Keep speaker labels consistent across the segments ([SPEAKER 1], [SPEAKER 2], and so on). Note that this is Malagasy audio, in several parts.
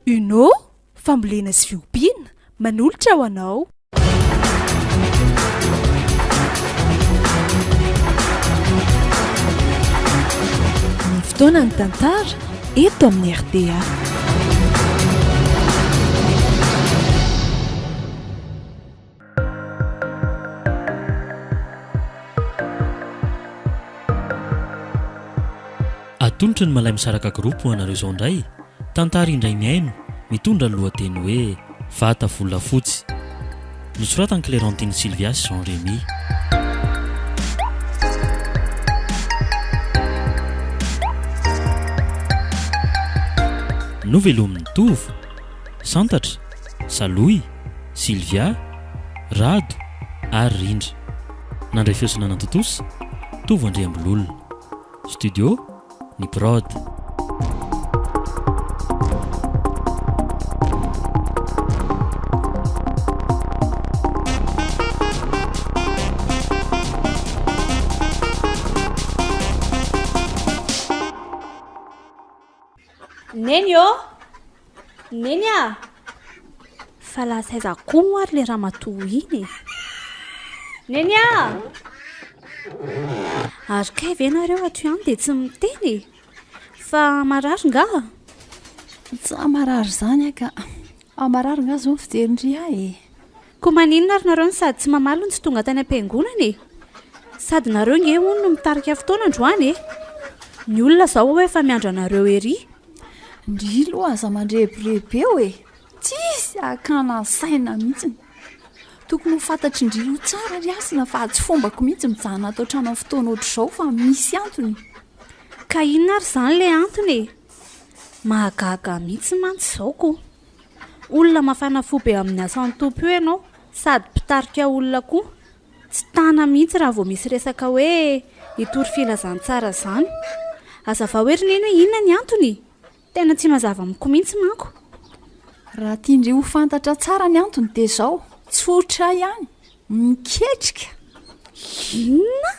[SPEAKER 1] Uno, fambolena sy fiompiana, manolotra ho anao. Ny fotoanan'ny tantara eto amin'ny rta.
[SPEAKER 2] Atolotry ny Malay Misaraka Group ho anareo izao indray, tantara indray mihaino, mitondra ny lohateny hoe Vata volafotsy. Nosoratan'i Clerentine Sylvia sy Jean Remy. Novelomin'i Tovo, Santatra, Salohy, Sylvia, Rado ary Rindra. Nandray feo sy nanatontosa, Tovo Andriambololona. Studio, Ny Prod.
[SPEAKER 3] Neny ô! Neny a! Fa lasa aiza koa moa ary le ramatoa iny e? Neny a! Ary kay ve nareo ato ihany dia tsy miteny e? Fa marary ngaha?
[SPEAKER 4] Tsy marary izany aho ka. Ah, marary ngaha izao ny fijerin-dry ahy e?
[SPEAKER 3] Koa maninona ary nareo no sady tsy mamaly no tsy tonga tany am-piangonana e? Sady nareo nge hono no mitarika fotoana androany e! Ny olona zao ao efa miandry anareo ery.
[SPEAKER 4] Ndry aloha aza mandrebireby eo e! Tsisy hakana saina mihitsiny. Tokony ho fantatry ndry io tsara ry Hasina fa tsy fombako mihitsy mijanona ato an-trano amin'ny fotoana ohatr'izao fa misy antony.
[SPEAKER 3] Ka inona ary izany ilay antony e? Mahagaga mihitsy mantsy izao ko! Olona mafana fo be amin'ny asan'ny Tompo io ianao sady mpitarika olona koa. Tsy tana mihitsy raha vao misy resaka hoe hitory filazantsara izany. Hazavao hoe ry Neny hoe inona ny antony? Tena tsy mazava amiko mihitsy manko.
[SPEAKER 4] Raha tian-dry ho fantatra tsara ny antony dia izao, tsotra ihany, miketrika.
[SPEAKER 3] Inona?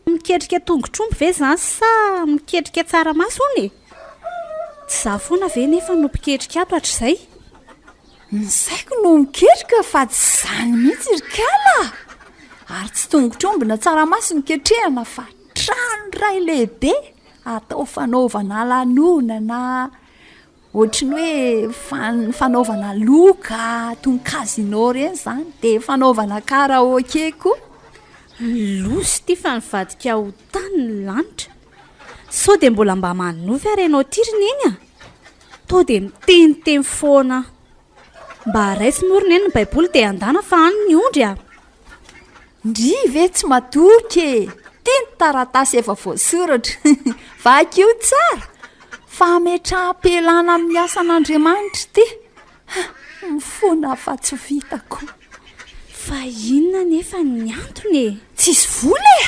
[SPEAKER 3] Miketrika tongotr'omby ve izany sa miketrika tsaramaso hono e? Tsy izaho foana ve nefa no mpiketrika ato hatrizay?
[SPEAKER 4] Ny saiko no miketrika fa tsy izany mihitsy ry kala a! Ary tsy tongotr'omby na tsaramaso no ketrehana fa trano iray lehibe atao fanaovana lanonana Ohatry ny hoe fan- fanaovana loka toy ny casino ireny izany, dia fanaovana karaoke koa.
[SPEAKER 3] Loza ity fa nivadika ho tany ny lanitra. Sao dia mbola mba manonofy ary ianao ity ry Neny a? Toa dia miteniteny foana. Mba raiso moa ry Neny ny baiboly dia andana fa any ny ondry a!
[SPEAKER 4] Ndry ve tsy matoky e! Ty ny taratasy efa voasoratra. Vakio tsara. Fametraham-pialana amin'ny asan'Andriamanitra ity. Mifona fa tsy vitako.
[SPEAKER 3] Fa inona anefa ny antony e?
[SPEAKER 4] Tsisy vola e!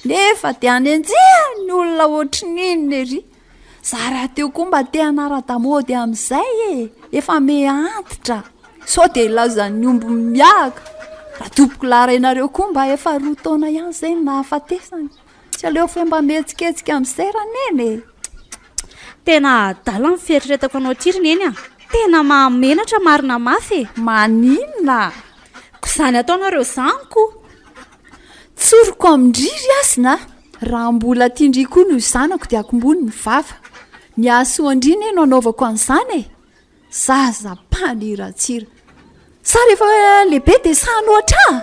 [SPEAKER 4] Nefa dia anenjehany ny olona ohatry ny inona ery. Za rahateo koa mba te hanara-damaody amin'izay e! Efa miha antitra, sao dia ilaozan'ny omby miahaka. Ratompokolahy rainareo koa mba efa roa taona ihany izay no nahafatesany. Tsy aleo ve mba mihetsiketsika amin'izay raneny e!
[SPEAKER 3] Tena adala ny fieritreretako anao ity ry Neny a! Tena mahamenatra marina mafy e!
[SPEAKER 4] Maninona?
[SPEAKER 3] Ko izany ataonareo izany ko!
[SPEAKER 4] Tsoriko amin-dry ry Hasina a! Raha mbola tian-dry koa ny ho zanako dia akombony ny vava. Ny hahasoa an-dry anie no anaovako an'izany e! Zaza mpaniratsira. Sa rehefa lehibe dia sahy hanoatra ahy?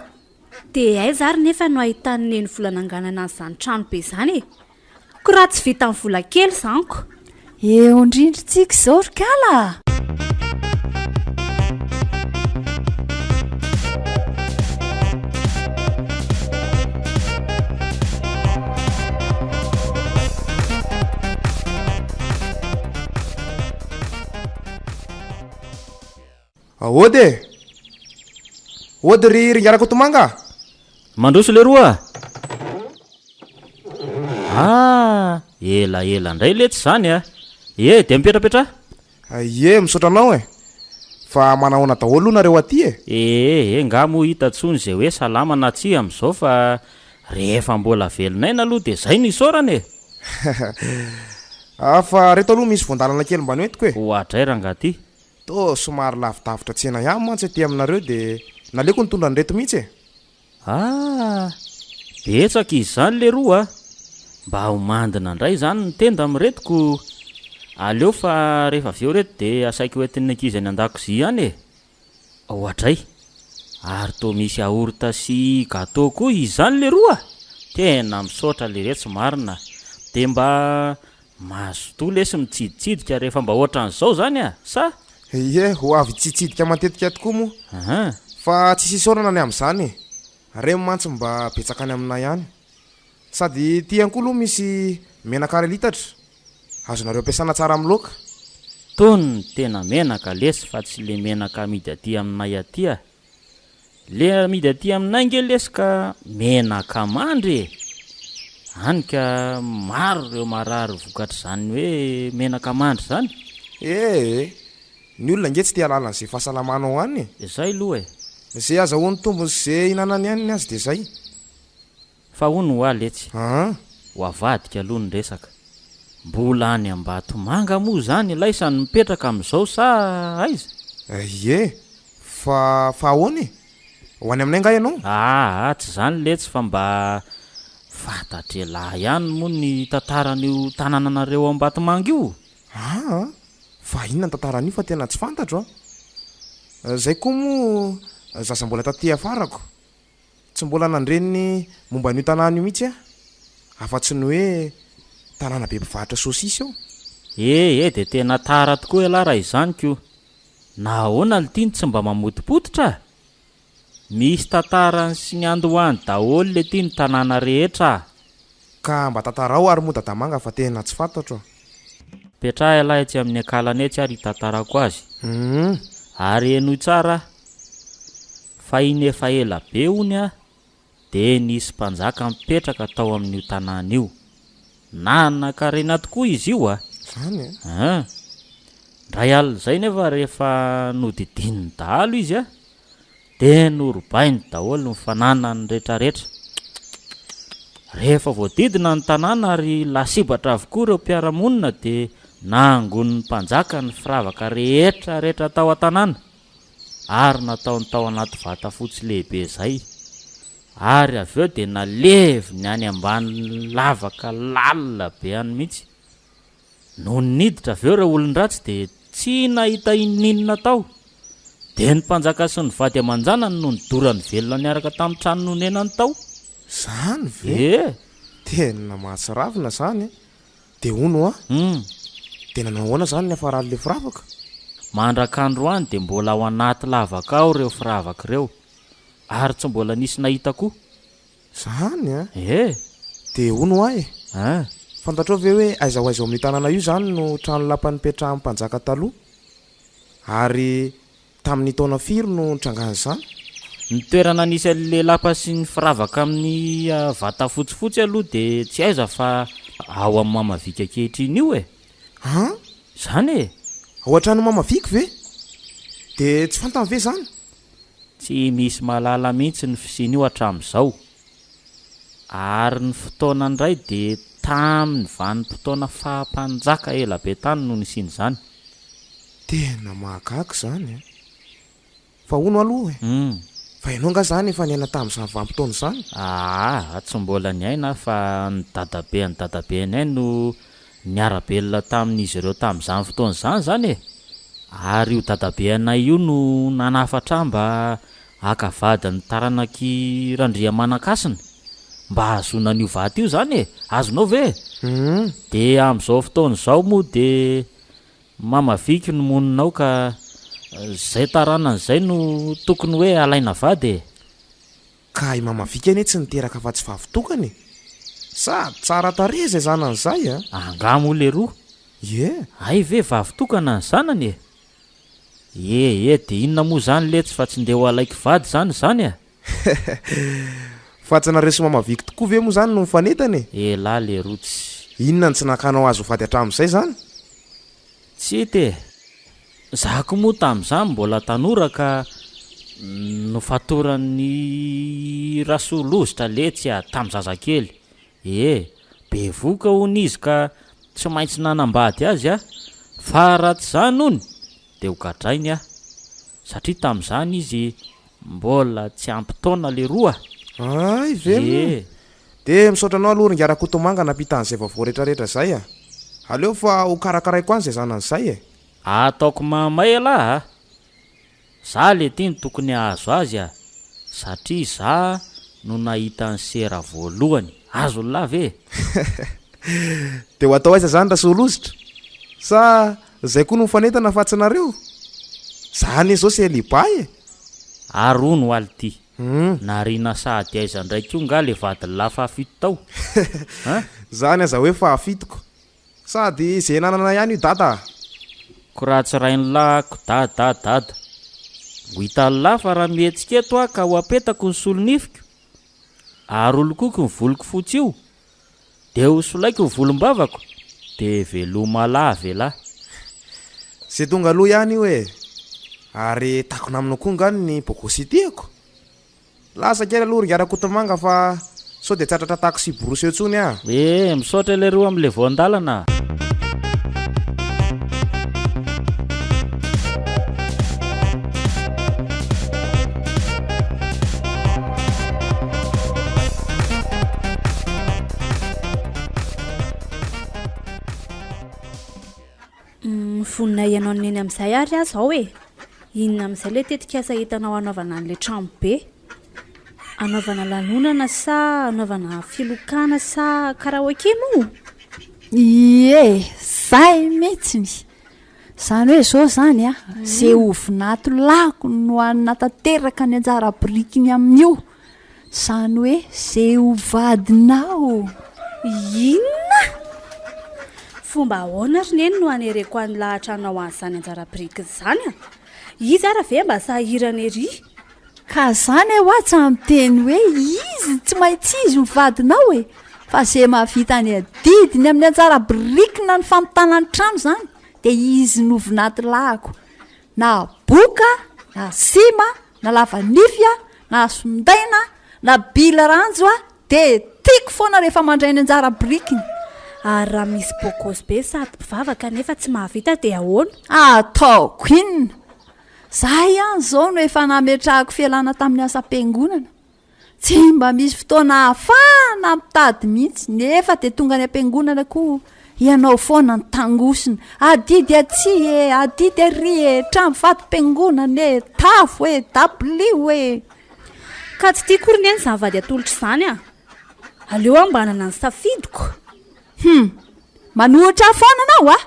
[SPEAKER 3] Dia aiza ary nefa no ahitan'i Neny vola nanganana an'izany trano be izany e? Ko raha tsy vitan'ny vola kely izany ko.
[SPEAKER 4] Eo indrindra tsika izao ry kala a!
[SPEAKER 5] Aody e! Ody ry Ringana Kotomanga a!
[SPEAKER 6] Mandroso leroa a! Ah! Elaela indray letsy izany a! E, dia mipetrapetraha!
[SPEAKER 5] Ie, misaotra anao e! Fa manahoana daholo aloha nareo aty e?
[SPEAKER 6] Ee, nga moa hita tsony izay hoe salama na tsia amin'izao fa. Rehefa mbola velon'aina aloha dia zay no isaorana e!
[SPEAKER 5] Ah, fa reto aloha misy voan-dalana kely mba noentiko e!
[SPEAKER 6] Oadray rangahy ty!
[SPEAKER 5] Toa somary lavidavitra tsena ihany mantsy aty aminareo dia naleoko nitondra an'ireto mihitsy e!
[SPEAKER 6] Ah! Betsaka izy izany leroa a! Mba ho mandina indray izany ny tenda amin'ireto ko! Aleo fa rehefa avy eo ireto dia asaiko hoentin'ny ankizy any an-dakozia any e! Oadray! Ary toa misy yaourt sy gateau koa izy izany leroa a! Tena misaotra leretsy marina! Dia mba mazotoa lesy mitsiditsidika rehefa mba ohatran'izao izany a! Sa?
[SPEAKER 5] Ie, ho avy hitsiditsidika matetika tokoa moa.
[SPEAKER 6] Aha.
[SPEAKER 5] Fa tsisy isaorana ny amin'izany e! Reny mantsy mba betsaka any aminay any. Sady ity ihany koa aloha misy menaka iray litatra, azonareo ampiasana tsara amin'ny laoka.
[SPEAKER 6] Tony ny tena menaka lesy fa tsy le menaka amidy aty aminay aty a! Le amidy aty aminay nge lesy ka menaka mandry e! Any ka maro ireo marary vokatr'izany hoe menaka mandry izany.
[SPEAKER 5] Ee, ny olona nge tsy te hahalala an'izay fahasalamanao any e!
[SPEAKER 6] Zay loha e!
[SPEAKER 5] Ze azahoany tombony sy ze ihinanany ihany ny azy de zay.
[SPEAKER 6] Fa hono hoa letsy,
[SPEAKER 5] Aa.
[SPEAKER 6] ho avadika aloha ny resaka. Mbola any Ambatomanga moa izany ilaisany mipetraka amin'izao sa aiza?
[SPEAKER 5] Ie, fa fa ahoana e? Ho any aminay angaha ianao?
[SPEAKER 6] Aa, tsy izany letsy fa mba fantatr'elah ihany moa ny tantaran'io tanànanareo ao Ambatomanga io?
[SPEAKER 5] Aa, fa inona ny tantaran'io fa tena tsy fantatro an! Zay koa moa zaza mbola taty afarako. Tsy mbola nandre ny momba an'io tanàna io mihitsy aho, afa-tsy ny hoe tanàna be mpivarotra saosisy eo.
[SPEAKER 6] Eh eh dia tena tara tokoa ialahy raha izany ko! Nahoana lty no tsy mba mamotopototra? Misy tantarany sy ny andohany daholo lety ny tanàna rehetra a!
[SPEAKER 5] Ka mba tantarao ary moa Dadamanga fa tena tsy fantatro a!
[SPEAKER 6] Petraha ialahy etsy amin'ny akalana etsy ary hitantarako azy.
[SPEAKER 5] Humm.
[SPEAKER 6] Ary henoy tsara a! Fahiny efa ela be hono a, dia nisy mpanjaka nipetraka tao amin'io tanàna io. Nanan-karena tokoa izy io a!
[SPEAKER 5] Zany e?
[SPEAKER 6] An! Indray alina izay nefa rehefa nodidinin'ny dahalo izy a, dia norobainy daholo ny fananany retraretra. Rehefa voadidina ny tanàna ary lasibatra avokoa ireo mpiara-monina dia nangonin'ny mpanjaka ny firavaka rehetra rehetra tao an-tanàna ary nataony tao anaty vata fotsy lehibe izay ary avy eo dia naleviny any ambany lavaka lalina be any mihitsy. Nony niditra avy eo ireo olon-dratsy dia tsy nahita inoninona tao. Dia ny mpanjaka sy ny vady aman-janany no nidorany velona niaraka tamin'ny trano nonenany tao.
[SPEAKER 5] Zany ve?
[SPEAKER 6] Ee.
[SPEAKER 5] Tena mahatsiravina zany e! Dia hono hoa?
[SPEAKER 6] Hum.
[SPEAKER 5] Dia nanao ahoana zany ny hafaran'ilay firavaka?
[SPEAKER 6] Mandrak'androany dia mbola ao anaty lavaka ao ireo firavaka ireo, ary tsy mbola nisy nahita koa.
[SPEAKER 5] Zany an!
[SPEAKER 6] Ee!
[SPEAKER 5] Dia hono hoa e!
[SPEAKER 6] An!
[SPEAKER 5] Fantatrao ve hoe aiza ho aiza ao amin'io tanàna io izany no trano lapa nipetrahan'ny mpanjaka taloha? Ary tamin'ny taona firy no nitrangan'izany?
[SPEAKER 6] Ny toerana nisy an'ilay lapa sy ny firavaka amin'ny vata fotsifotsy aloha dia tsy aiza fa ao amin'ny Mamavika ankehitriny io e!
[SPEAKER 5] An!
[SPEAKER 6] Izany e!
[SPEAKER 5] Ao an-tranon'i Mamavika ve? Dia tsy fantany ve izany?
[SPEAKER 6] Tsy misy mahalala mihitsy ny fisian'io hatramin'izao. Ary ny fotoana indray dia tamin'ny vanim-potoana faha-mpanjaka ela be tany no nisian'izany.
[SPEAKER 5] Tena mahagaga izany an! Fa hono aloha e! Fa ianao angaha izany efa niaina tamin'izany vanim-potoana izany?
[SPEAKER 6] Aa, tsy mbola niaina aho fa ny dadabe an'ny dadabenay no Niara-belona tamin'izy ireo tamin'izany fotoana izany izany e! Ary io dadabeanay io no nanafatra ahy mba haka vady ny taranak'i Randriamanankasina, mba hahazoana an'io vato io izany e! Azonao ve? Dia amin'izao fotoana izao moa dia Mama Vicky no monina ao ka izay taranany izay no tokony hoe alaina vady e!
[SPEAKER 5] Ka i Mama Vicky anie tsy niteraka afa-tsy vavy tokana e! Sady tsara tarehy izay zanany izay a!
[SPEAKER 6] Angaha moa leroa?
[SPEAKER 5] Ie!
[SPEAKER 6] Hay ve vavy tokana ny zanany e! Ie ie dia inona moa izany letsy fa tsy ndeha ho alaiko vady izany izany a!
[SPEAKER 5] Fa tsy nareo sy Mama Vicky tokoa ve moa izany no mifanentana e?
[SPEAKER 6] Elah leroa tsy.
[SPEAKER 5] Inona no tsy nakanao azy ho vady hatramin'izay izany?
[SPEAKER 6] Tsy hita e! Za koa moa tamin'izany mbola tanora ka. Nofatoran'i Rasolozitra letsy a, tamin'ny zazakely. Ee, bevohoka hono izy ka tsy maintsy nanambady azy aho, fa raha tsy izany hono dia ho gadrainy aho, satria tamin'izany izy mbola tsy ampy taona leroa.
[SPEAKER 5] Hay ve moa?
[SPEAKER 6] Ee.
[SPEAKER 5] Dia misaotra anao aloha ry Ingahy Rakotomanga nampita an'izay vaovao rehetrarehetra izay a! Aleo fa ho karakaraiko any izay zanany izay e!
[SPEAKER 6] Ataoko mahamay ialahy a! Za le ty no tokony hahazo azy a! Satria za no nahita an'i sera voalohany, azon'lah ve?
[SPEAKER 5] Dia ho atao aiza zany Rasolozitra? Sa zay koa no mifanentana fa tsy nareo? Za anie zao celibat e!
[SPEAKER 6] Ary hono hoaly ty, nariana sahady aiza ndray koa nga le vadin'lah fahafito tao? An?
[SPEAKER 5] Zany aza hoe fahafitoko. Sady ze nanana ihany io dada a!
[SPEAKER 6] Ko raha tsy rain'lah ko dada dada. Ho hitan'lah fa raha mihetsika eto aho ka ho apetako ny solonifiko, ary ho lokoiko ny voloko fotsy io, dia ho solaiko ny volombavako, dia veloma lah ve lah.
[SPEAKER 5] Ze tonga aloha ihany io e! Ary takona aminao koa nga ny bogositiako? Lasa kely aloha ry Ingahy Rakotomanga fa sao dia tsy hahatratra taxi brousse eo intsony ah.
[SPEAKER 6] Eh, misaotra leroa amle voan-dalana a.
[SPEAKER 3] Vonona hihaino an'i Neny amin'izay ary aho izao e! Inona amin'izay ilay tetikasa hitanao hanaovana an'ilay trano be? Hanaovana lanonana sa hanaovana filokana sa karaoke moa?
[SPEAKER 4] Ie, zay mihitsiny. Zany hoe zao zany a, ze ho vinato lahiko no hanatanteraka ny anjara birikiny amin'io. Zany hoe ze ho vadinao.
[SPEAKER 3] Inona? Fomba ahoana ry Neny no hanereko an'i Lahatra hanao an'izany anjara biriky izany a? Izy ara ve mba sahirana ery?
[SPEAKER 4] Ka zany hoa tsy miteny hoe izy tsy maintsy izy ho vadinao e! Fa ze mahavita ny adidiny amin'ny anjara birikina ny famitana ny trano zany dia izy no vinatilahako. Na boka, na sima, na lava nify a, na sondaina, na bila ranjo a, de tiako foana rehefa mandray ny anjara birikiny.
[SPEAKER 3] Ary raha misy bogosy be sady mpivavaka nefa tsy mahavita dia ahoana?
[SPEAKER 4] Ataoko inona? Za ihany izao no efa nametrahako fialana tamin'ny asam-piangonana. Tsy mba misy fotoana ahafahana mitady mihitsy, nefa dia tonga any am-piangonana koa ianao foana ny tangosina. Adidy atsy e, adidy ary e, trano vatom-piangonana e, tafo e, dabilio e.
[SPEAKER 3] Ka tsy tiako ry neny izany vady atolotra izany a! Aleo aho mba hanana ny safidiko.
[SPEAKER 4] Hum! Manohitra ahy foana anao a!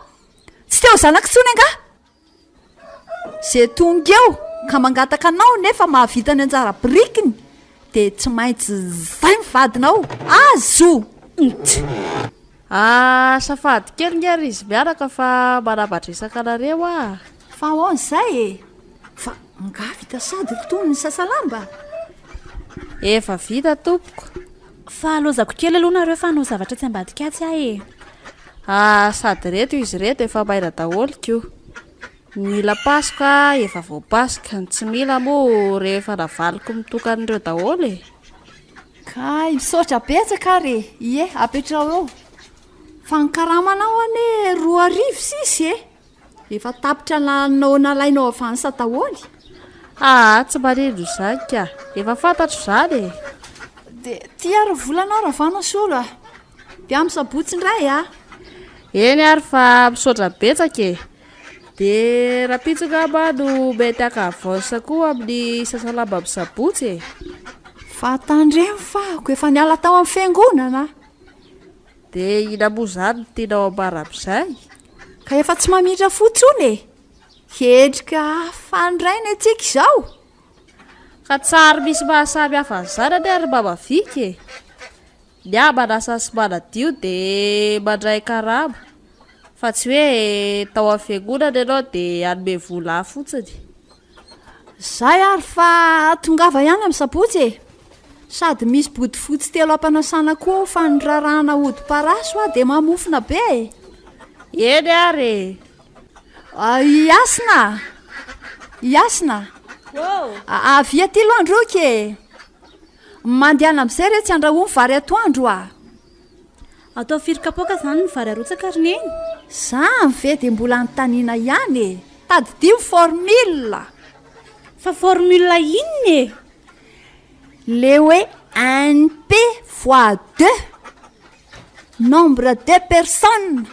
[SPEAKER 4] Tsy te ho zanako intsony angaha? Ze tonga eo ka mangataka anao nefa mahavita ny anjara birikiny de tsy maintsy zay ny vadinao, azo!
[SPEAKER 3] Nt.
[SPEAKER 7] Azafady kely nge ry izy mianaka fa manava-dresaka anareo ah.
[SPEAKER 4] Fa ahoana izay e? Fa angaha vita sady ry tony ny sasa lamba?
[SPEAKER 7] Efa vita tompoko.
[SPEAKER 3] Fa lozako kely aloha nareo fa hanao zavatra atsy ambadika atsy aho e.
[SPEAKER 7] Ah sady reto izy reto efa maina daholo ko. Ny mila pasoka efa voapasoka, ny tsy mila moa rehefa navaliko mitoka an'ireo daholo e.
[SPEAKER 4] Kay, misaotra betsaka ary e! Ie, apetraho eo. Fa ny karamanao anie 2000 sisa e! Efa tapitra lanao nalainao avance daholo.
[SPEAKER 7] Aa tsy manino izany ka! Efa fantatro izany e!
[SPEAKER 4] Dia ty ary ny volanao Ravanasolo a! Dia amin'ny sabotsy indray a!
[SPEAKER 7] Eny ary fa misaotra betsaka e! Dia rahampitso angamba no mety haka avance koa amin'ny sasalamba amin'ny sabotsy e!
[SPEAKER 4] Fa tandremo fahako efa niala tao amin'ny fiangonana.
[SPEAKER 7] Dia inona moa izany no tianao ambara amin'izay?
[SPEAKER 4] Ka efa tsy mamindra fo intsony e! Endrika hafa indray ny antsika izao!
[SPEAKER 7] Ka tsary misy mahasamy hafa an'izany anie ry mama Vicky e! Ny ahy manasa sy manadio dia mandray karama, fa tsy hoe tao amin'ny fiangonana ianao dia hanome vola ahy fotsiny.
[SPEAKER 4] Zay ary fa tongava ihany amin'ny sabotsy e! Sady misy bodofotsy telo ampanasana koa ao fa ny rarahana hodi-parasy hoa dia mamofona be e!
[SPEAKER 7] Eny ary e!
[SPEAKER 4] I Hasina! I Hasina!
[SPEAKER 3] Ô!
[SPEAKER 4] Avia aty aloha Androky e! Mandehana amin'izay re tsy andrahoa ny vary atoandro a!
[SPEAKER 3] Atao firy kapoaka izany ny vary arotsaka ry Neny?
[SPEAKER 4] Zany ve dia mbola anontaniana ihany e! Tadidio ny formule!
[SPEAKER 3] Fa formule inona e?
[SPEAKER 4] Le hoe NP fois deux, nombre de personnes.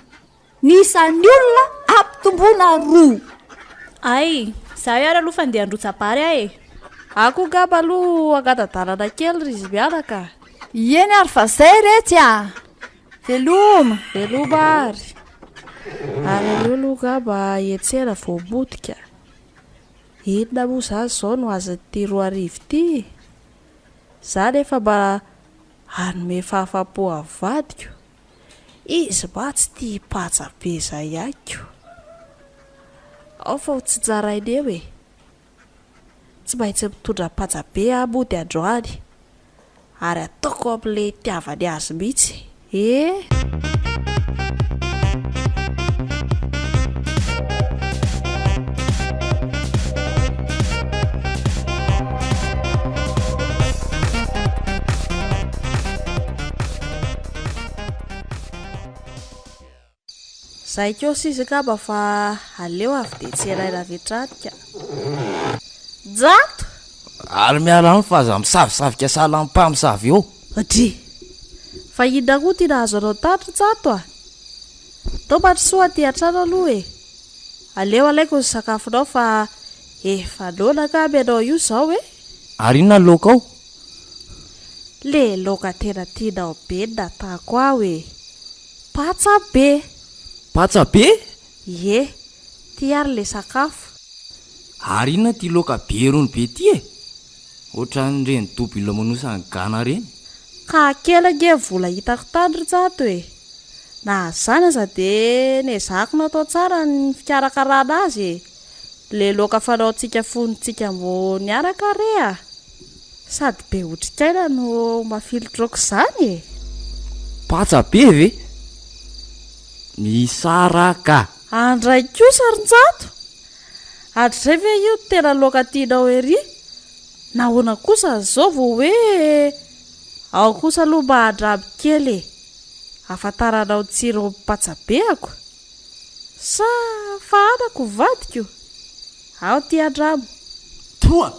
[SPEAKER 4] Ny isan'ny olona ampitomboina roa.
[SPEAKER 3] Hay, izaho ary aloha fa ndeha handrotsa-bary aho e.
[SPEAKER 7] Aho koa ngamba aloha hangata-dalana kely ry izy mianaka a.
[SPEAKER 4] Eny ary fa zay retsy a! Veloma!
[SPEAKER 7] Veloma ary. Ary aleo aloha ngamba hiantsena vao mody ka. Inona moa izany izao no azon'ity 2000 ity e? Izaho nefa mba hanome fahafahampo an'ny vadiko. Izy mantsy tia patsa be zay ihany ko. Ao fa ho tsinjaraina eo e. Tsy maintsy mitondra patsa be aho mody androany. Ary ataoko amin'ilay itiavany azy mihitsy e. Zay kosa izy angamba fa aleo avy dia tseraina avy hatrany ka. Njato!
[SPEAKER 8] Ary miala aminy fa aza misavisavika sahala amin'ny mpamosavy eo.
[SPEAKER 7] Dry! Fa inona koa ity nahazo anao tany ry Njato a? Ndao mandrosoa aty an-trano aloha e! Aleo alaiko ny sakafonao fa efa noana angamba ianao io izao e!
[SPEAKER 8] Ary inona ny laoka ao?
[SPEAKER 7] Le laoka tena tianao be ny natako ao e! Patsa be!
[SPEAKER 8] Patsa be?
[SPEAKER 7] Ie, ty ary le sakafo.
[SPEAKER 8] Ary inona ty laoka be rony be ty e? Ohatran'ireny dobo ilomonosan'i Ghana ireny.
[SPEAKER 7] Ka kely ange ny vola hitako tany ry Jato e! Na izany aza dia nezahako natao tsara ny fikarakarana azy e! Le laoka fanaontsika fony tsika mbô niaraka re a! Sady be otrikaina no mafilotra aok'izany e!
[SPEAKER 8] Patsa be ve? Misaraka!
[SPEAKER 7] Andray kosa ry Njato! Hatrizay ve io no tena laoka tianao ery? Nahoana kosa izao vao hoe ao kosa aloha mba andramo kely e! Ahafantaranao ny tsiron'ny patsa beako? Sa fahanako ny vadiko? Ao ty andramo.
[SPEAKER 8] Toa!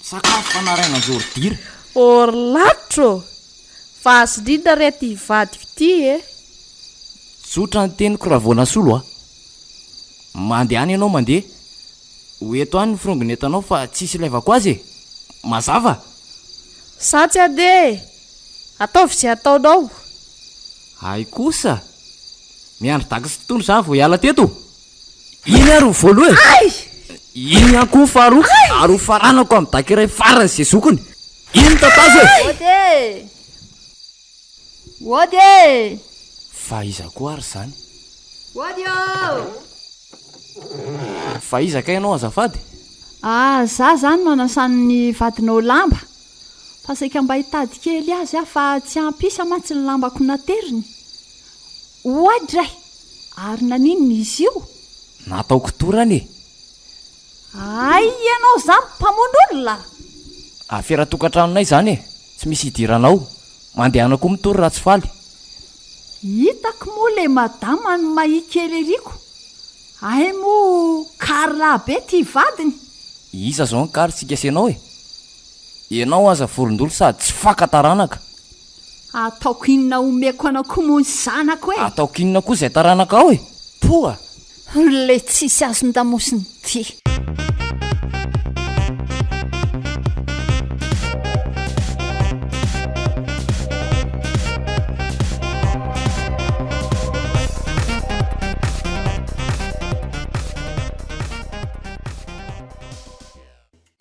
[SPEAKER 8] Sakafo fanaraina zôridira.
[SPEAKER 7] Orlatro ô! Fa azon'inona re ty vadiko ty e?
[SPEAKER 8] Tsotra ny teniko raha vao nasolo a! Mandehana ianao mandeha. Ho eto any ny forongon'entanao fa tsisy ilaivako azy e! Mazava?
[SPEAKER 7] Za tsy handeha e! Ataovy izay ataonao.
[SPEAKER 8] Hay kosa! Miandry daky sy tondro za vao hiala teto! Iny ary ny voalohany e!
[SPEAKER 7] Hay!
[SPEAKER 8] Iny ihany koa ny faharoa ary ho faranako amin'ny daky iray farany izay zokiny! Iny ny tatazo e!
[SPEAKER 4] Ody e! Ody e!
[SPEAKER 8] Fa iza koa ary izany?
[SPEAKER 4] Ody ô!
[SPEAKER 8] Fa iza kay ianao azafady?
[SPEAKER 4] Ah, za zany manasan'ny vadinao lamba. Fa saika mba hitady kely azy aho fa tsy ampy isa mantsy ny lambako nateriny. Oadray! Ary naninona izy io?
[SPEAKER 8] Nataoko torana e!
[SPEAKER 4] Hay ianao izany mpamono olona?
[SPEAKER 8] Afera tokantranonay izany e! Tsy misy idiranao. Mandehana koa mitory raha tsy faly.
[SPEAKER 4] Hitako moa le madama ny mahia kely ery ko! Hay moa Carla be ty vadiny!
[SPEAKER 8] Iza zao ny kary tsika sy ianao e? Ianao aza vorondolo sady tsy faka taranaka.
[SPEAKER 4] Ataoko inona omeko anao koa moa ny zanako e!
[SPEAKER 8] Ataoko inona koa izay taranakao e! Poa!
[SPEAKER 4] Le tsisy azon-damosina ty.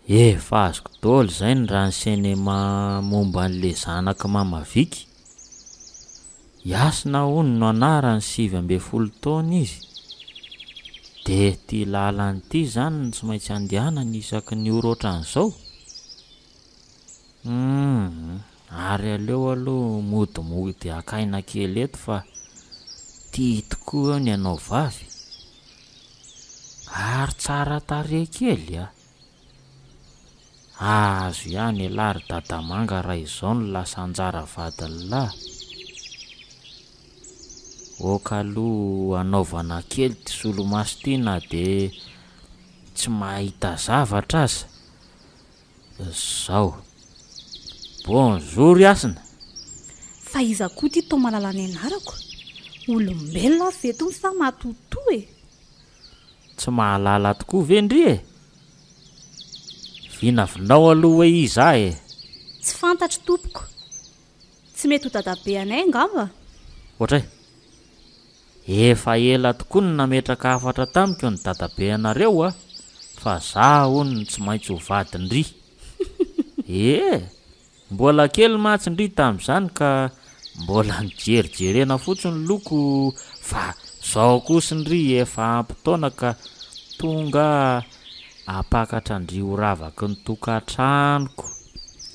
[SPEAKER 6] Efa azoko dôly zay ny renseignement momba an'le zanak'i mama Vicky. Yasna hono no anarany 19 taona izy. De ty lalana ity zany no tsy maintsy andehanany isaky ny ora ohatran'izao? Humm ary aleo aloha modimody haka aina kely eto fa tia tokoa ny anao vavy. Ary tsara tarehy kely a! Azo ihany elah ry dadamanga raha izao no lasa anjara vadin'lah. Ok aloha anaovana kely ty solomaso ty na de tsy mahita zavatra aza. Zao. Bonjour Hasina.
[SPEAKER 3] Fa iza koa ty toa mahalala ny anarako? Olombelona ve tony sa matotoa e?
[SPEAKER 6] Tsy mahalala tokoa ve ndry e? Vinavinao aloha hoe iza aho e?
[SPEAKER 3] Tsy fantatro tompoko. Tsy mety ho dadabe anay angamba?
[SPEAKER 6] Ohatray. Efa ela tokoa no nametraka hafatra tamiko ny dadabe anareo a! Fa za hono no tsy maintsy ho vadin-dry. Ee! Mbola kely mantsy ndry tamin'izany ka mbola nijerijerena fotsiny loko fa zao kosa ndry efa ampy taona ka tonga ampakatra ndry ho ravaky ny tokantranoko.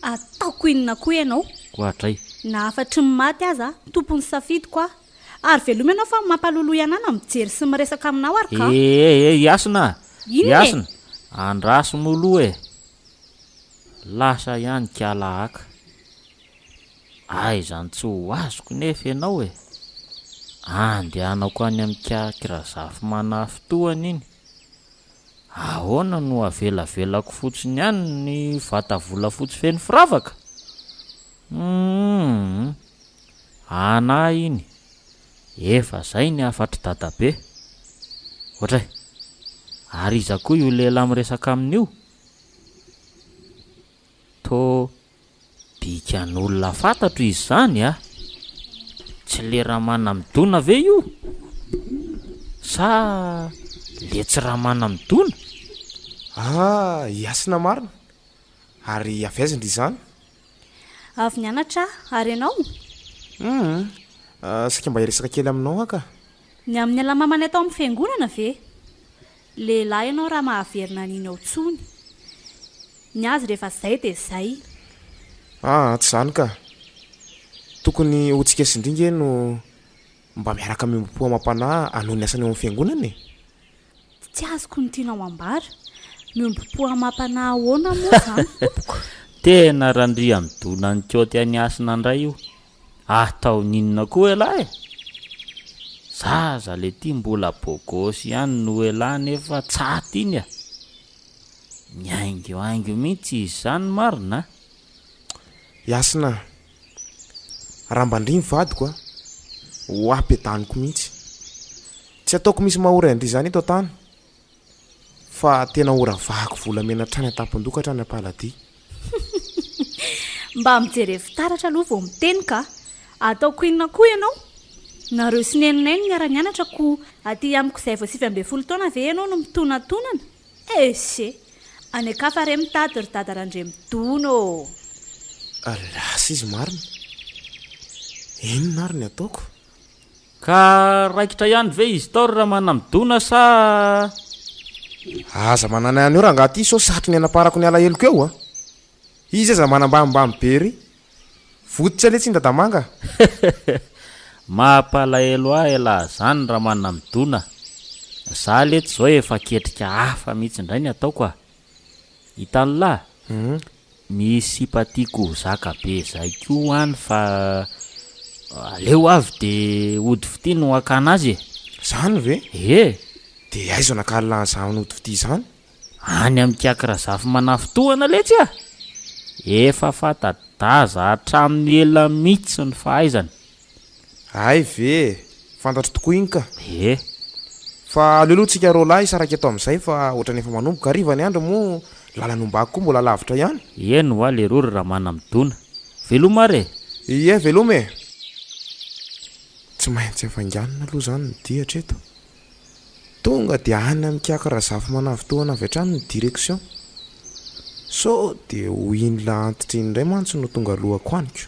[SPEAKER 3] Ataoko inona koa ianao?
[SPEAKER 6] Ohatray.
[SPEAKER 3] Na hafatry ny maty aza, tompon'ny safidiko aho. Ary veloma ianao fa mampaloloy anah na mijery sy miresaka aminao ary ka.
[SPEAKER 6] Ee ee Hasina a!
[SPEAKER 3] Inona e?
[SPEAKER 6] Hasina, andraso moloha e! Lasa ihany kala aka. Aiza no tsy ho azoko nefa ianao e! Andehanako any amin'i Kiaky Razafimanafitohana iny. Ahoana no avelavelako fotsiny any ny vata volafotsy feno firavaka? Humm. Ana iny. Efa zay ny hafatr'i dadabe. Ohatray. Ary iza koa io lehilahy miresaka aminy io? Tô bikan'olona fantatro izy zany a! Tsy le Ramanamidona ve io? Sa le tsy Ramanamidona?
[SPEAKER 5] Ah, i Hasina marina! Ary avy aiza ndry izany?
[SPEAKER 3] Avy nianatra aho, ary ianao?
[SPEAKER 5] Hum, saika mba hiresaka kely aminao aho ka.
[SPEAKER 3] Ny amin'ny alamamanay tao amin'ny fiangonana ve? Lehilahy ianao raha mahaverina an'iny ao tsony. Ny azy rehefa zay dia zay.
[SPEAKER 5] Aa tsy zany ka. Tokony ho tsika sy ndry nge no mba miaraka miombom-po amam-panahy hanao ny asany ao amin'ny fiangonana e.
[SPEAKER 3] Tsy azoko ny tianao ambara. Miombom-po amam-panahy ahoana moa izany tompoko?
[SPEAKER 6] Tena Randriamidona nikaoty an'i Hasina ndray io. Ataony inona koa elah e? Zaza le ty mbola bogosy ihany no elah nefa tsaty iny a! Mihaingohaingo mihitsy izy zany marina a!
[SPEAKER 5] Hasina a! Raha mba ndry ny vadiko a! Ho ampiadaniko mihitsy. Tsy ataoko misy mahory an-dry izany eto an-tany. Fa tena ho ravahako volamena hatrany an-tampon-doha ka hatrany am-paladia.
[SPEAKER 3] Mba mijere fitaratra aloha vao miteny ka! Ataoko inona koa ianao? Nareo sy neninay no niara-nianatra ko aty amiko izay vao 19 taona ve ianao no mitonatonana? Ese! Any an-kafa re mitady ry dada Randriamidona ô!
[SPEAKER 5] Lasa izy marina! Inona ary ny ataoko?
[SPEAKER 6] Ka raikitra ihany ve izy tao ry Ramanamidona sa.
[SPEAKER 5] Aza manana an'io rangaha ty sao satriny hanaparako ny alaheloko eo a! Izy aza manambanimbany be ery. Votitra letsy iny dadamanga a!
[SPEAKER 6] Mampalahelo ahy elah zany Ramanamidona. Za letsy zao efa ketrika hafa mihitsy indray ny ataoko a! Hitan'lah? Misy sipa tiako ho zaka be zay koa any fa aleo avy de ody fitia no hakana azy e!
[SPEAKER 5] Zany ve?
[SPEAKER 6] Ee!
[SPEAKER 5] De aiza no hakalina an'izany ody fitia izany?
[SPEAKER 6] Any amin'ikaky Razafimanafitohana letsy a! Efa fanta-daza hatramin'ny ela mihitsy ny fahaizany.
[SPEAKER 5] Hay ve e! Fantatro tokoa iny ka.
[SPEAKER 6] Ee.
[SPEAKER 5] Fa aleo aloha tsika roalahy hisaraka eto amin'izay fa ohatran'ny efa manomboka hariva ny andro moa lalana ombako koa mbola lavitra ihany.
[SPEAKER 6] Eny hoa leroa ry Ramanamidona. Veloma ary e!
[SPEAKER 5] Ie, veloma e! Tsy maintsy hafainganina aloha izany ny dia hatreto. Tonga dia any amin'ikaky Razafimanavitohana avy hatrany ny direction. Sao dia ho iny lahantitra iny indray mantsy no tonga alohako any ko.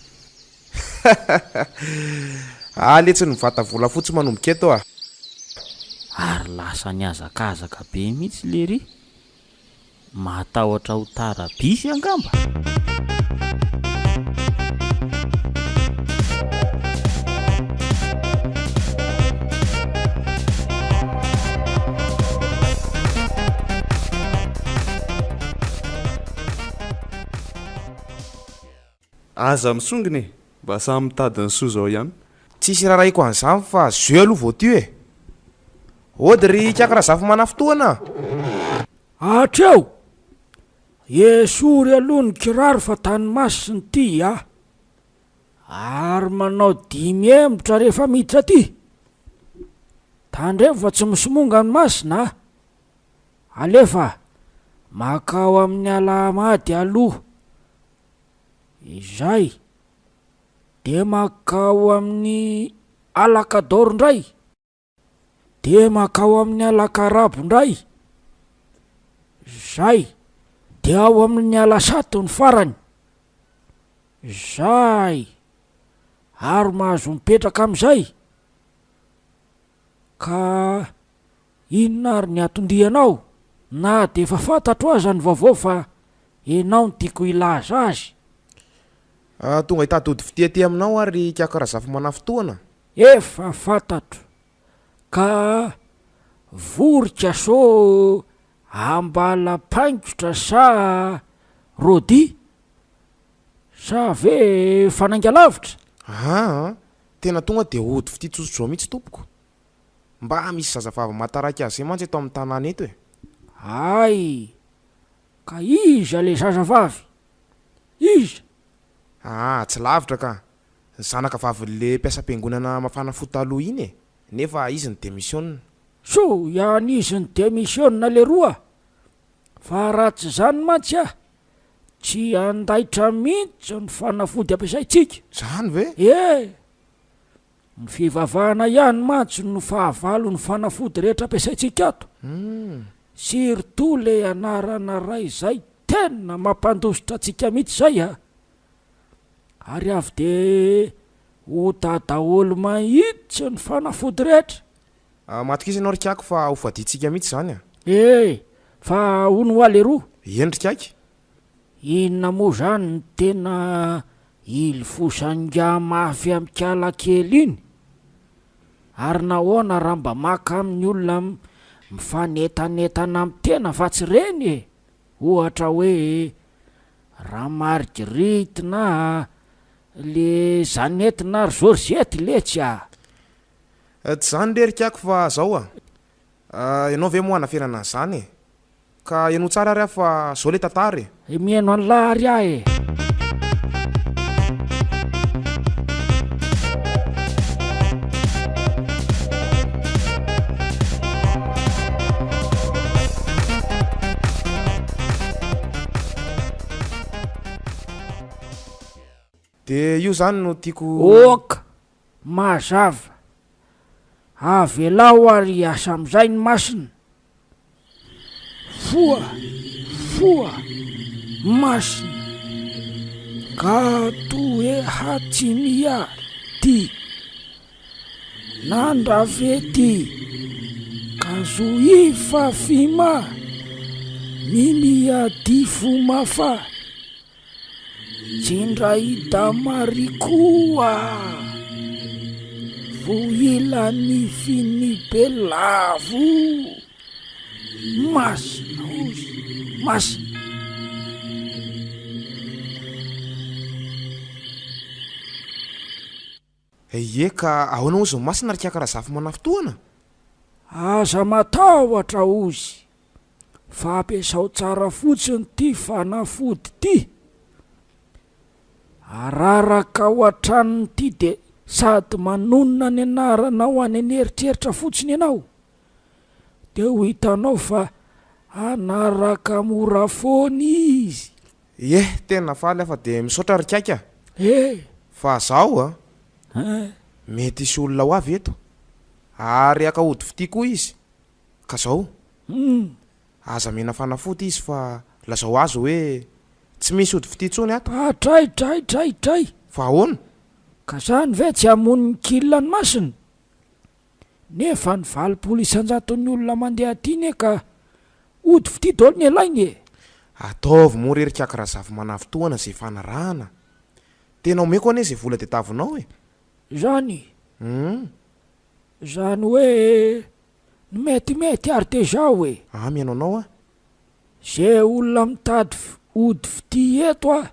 [SPEAKER 5] Ah letsy ny mivata volafotsy manomboka eto ah.
[SPEAKER 6] Ary lasa nihazakazaka be mihitsy lery. Matahotra ho tara bisy angamba?
[SPEAKER 9] Aza misongona e! Mba samy mitady ny soa zao ihany.
[SPEAKER 5] Tsisy irarahiko an'izany fa jeu aloha vao tio e! Ody ry ikaky Razafimanafitohana a!
[SPEAKER 10] Hatreo! Esory aloha ny kiraro fa tany masina ity a! Ary manao dimy hemotra rehefa miditra aty! Tandremo fa tsy misomonga ny masina a! Alefa makao amin'ny alahamady aloha izay de makao amin'ny alakadaoro ndray de makao amin'ny alakarabo ndray zay de ao amin'ny alasato ny farany zay ary mahazo mipetraka amizay ka Inona ary ny atondianao na dia efa fantatro aza ny vaovao fa enao no tiako hilaza azy.
[SPEAKER 5] Ah, tonga hitady ody fitia aty aminao aho ry Ikaky Razafimanafitohana.
[SPEAKER 10] Efa fantatro ka vorika so ambalapaingotra sa rôdy sa ve fanainga lavitra?
[SPEAKER 5] Aa, tena tonga dia ody fitia tsotsotra zao mihitsy tompoko. Mba misy zazavavy mahataraiky azy zay mantsy eto amin'ny tanàna eto e!
[SPEAKER 10] Hay! Ka iza le zazavavy? Iza?
[SPEAKER 5] Aa, tsy lavitra ka! Ny zanaka vavin'le mpiasam-piangonana mafana fo taloha iny e! Nefa izy ni-demisiona.
[SPEAKER 10] Soa ihany izy ni-demisiona leroa fa raha tsy zany mantsy ah, tsy handaitra mihitsy ny fanafody ampiasaintsika.
[SPEAKER 5] Zany ve?
[SPEAKER 10] Ee! Ny fivavahana ihany mantsy no fahavalon'ny fanafody rehetra ampiasaintsika ato. Surtout le anarana ray zay tena mampandositra antsika mihitsy zay a! Ary avy de ota daholo mahitsy ny fanafody rehetra.
[SPEAKER 5] Matokisa ianao ry Kiako fa ho fadintsika mihitsy izany a!
[SPEAKER 10] Eh! Fa hono hoa leroa?
[SPEAKER 5] Eny ry Kiaky.
[SPEAKER 10] Inona moa zany no tena ilifosan'ingahy mafy amin'ikala kely iny? Ary nahoana raha mba maka amin'ny olona mifanetanetana amin'ny tena fa tsy reny e? Ohatra hoe Ramarguerite na le Jeannette na ry Georgette letsy a!
[SPEAKER 5] Tsy zany re ry kiako fa zao a! Ianao ve moa hanafenana an'izany e? Ka henoy tsara ary aho fa zao le tantara e!
[SPEAKER 10] E mihaino an'lah ary aho e!
[SPEAKER 5] De io zany no tiako.
[SPEAKER 10] Ok! Mazava. Avelao ary hiasa amizay ny masina. Foha, foha, masina. Ka toe hatsimia ty, nandrafety, ka zohifa fima, mimia difomafa. Jindraida Marikoa, Vohila nifiny be lavo, Masina ozy, masina.
[SPEAKER 5] Ie ka ahoana ozy ny masina ry kiaka Razafimanafitohana?
[SPEAKER 10] Aza matahotra ozy fa ampiasao tsara fotsiny ty fanafody ty. Araraka ao an-tranony ty de sady manonona ny anaranao any an'eritreritra fotsiny ianao de ho hitanao fa hanaraka mora foana izy.
[SPEAKER 5] Ie, tena faly aho fa dia misaotra ry Kaika a!
[SPEAKER 10] Eh!
[SPEAKER 5] Fa zaho a!
[SPEAKER 10] Hein!
[SPEAKER 5] Mety hisy olona ho avy eto, ary haka ody fitia koa izy, ka zao,
[SPEAKER 10] Hum!
[SPEAKER 5] aza mena fanafody izy fa lazao azy hoe tsy misy ody fitia intsony ato.
[SPEAKER 10] Ah, dray, dray, dray, dray!
[SPEAKER 5] Fa ahoana?
[SPEAKER 10] Ka zany ve tsy hamono ny kil ny masina? Nefa ny 80 isan-jaton'ny olona mandeha aty ne ka ody fitia daholo ny alainy e!
[SPEAKER 5] Ataovy moa re ry Kiaky Razafimanavitohana ze fanarahana. Tena omeko anie ze vola tediavinao e!
[SPEAKER 10] Zany?
[SPEAKER 5] Hum.
[SPEAKER 10] Zany hoe ny metimety ary de zao e!
[SPEAKER 5] Ah mihaino anao aho.
[SPEAKER 10] Ze olona mitady ody fitia eto ah!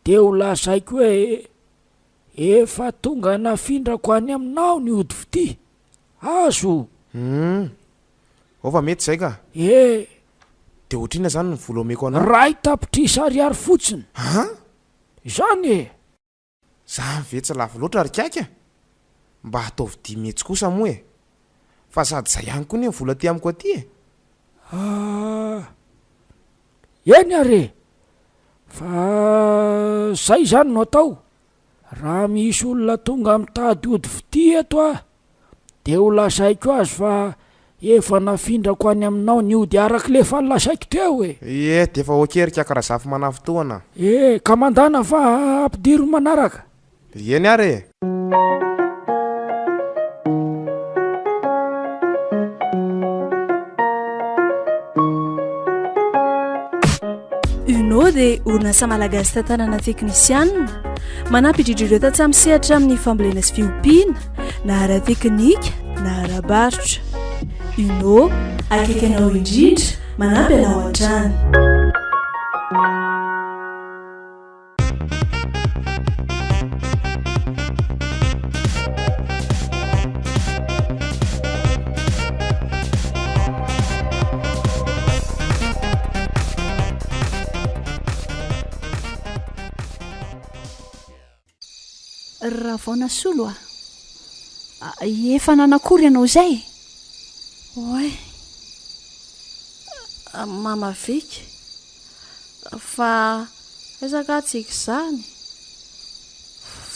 [SPEAKER 10] De ho lazaiko hoe efa tonga nafindrako any aminao ny ody fitia. Azo?
[SPEAKER 5] Humm. Ao fa mety izay ka.
[SPEAKER 10] E!
[SPEAKER 5] De ohatr'inona izany ny vola omeko anao?
[SPEAKER 10] Ray tapitrisa ariary fotsiny.
[SPEAKER 5] An?
[SPEAKER 10] Izany e!
[SPEAKER 5] Zany ve tsy lafo loatra ry kiaka a? Mba ataovy 500 kosa moa e! Fa sady zay ihany koa anie ny vola aty amiko aty e!
[SPEAKER 10] Ah! Eny ary e! Fa zay izany no atao, raha misy olona tonga mitady ody fitia eto aho Dia ho lazaiko azy fa efa nafindrako any aminao ny ody arak'le efa nolazaiko teo e!
[SPEAKER 5] Ie, dia efa ok ry kiaka Razafimanafitohana.
[SPEAKER 10] E, ka mandana fa ampidiro ny manaraka.
[SPEAKER 5] Eny ary e!
[SPEAKER 1] Uno dia orinasa malagasy tantanana teknisianina, manampy indrindra ireo tantsaha misehatra amin'ny fambolena sy fiompiana, na ara-teknika na ara-barotra. Uno, akaiky anao indrindra, manampy anao hatrany.
[SPEAKER 4] Ravaonasolo a! Efa nanakory ianao izay?
[SPEAKER 7] Oay! Mama Vicky, fa aiza angaha tsika izany?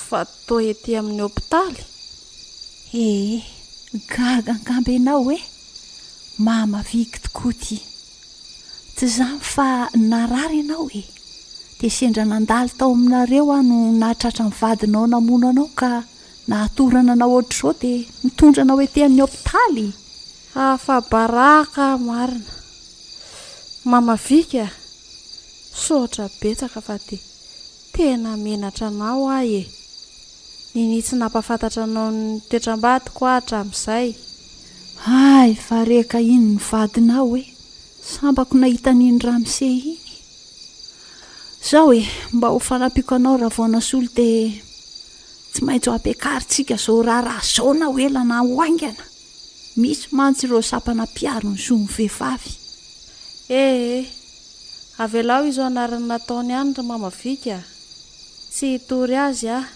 [SPEAKER 7] Fa toa ety amin'ny hopitaly?
[SPEAKER 4] Ee, gaga angamba ianao e! Mama Vicky tokoa ity. Tsy izany fa narary ianao e! Dia sendra nandalo tao aminareo aho no nahatratra ny vadinao namono anao ka nahatorana anao ohatr'izao dia nitondra anao ety amin'ny hopitaly.
[SPEAKER 7] Afa-baraka aho marina. Mama Vicky a! Misaotra betsaka fa dia tena menatra anao aho e! Ninia tsy nampahafantatra anao ny toetram-badiko aho hatramin'izay.
[SPEAKER 4] Hay fa reka iny ny vadinao e! Sambako nahita an'iny ramose iny. Zao e, mba ho fanampiako anao Ravaonasolo dia tsy maintsy ho ampiakarintsika izao raharaha izao na ho ela na ho haingana. Misy mantsy ireo sampana mpiaro ny zon'ny vehivavy.
[SPEAKER 7] Ee, avelao izy ho anarany nataony ihany ry mama Vicky a! Tsy hitory azy aho.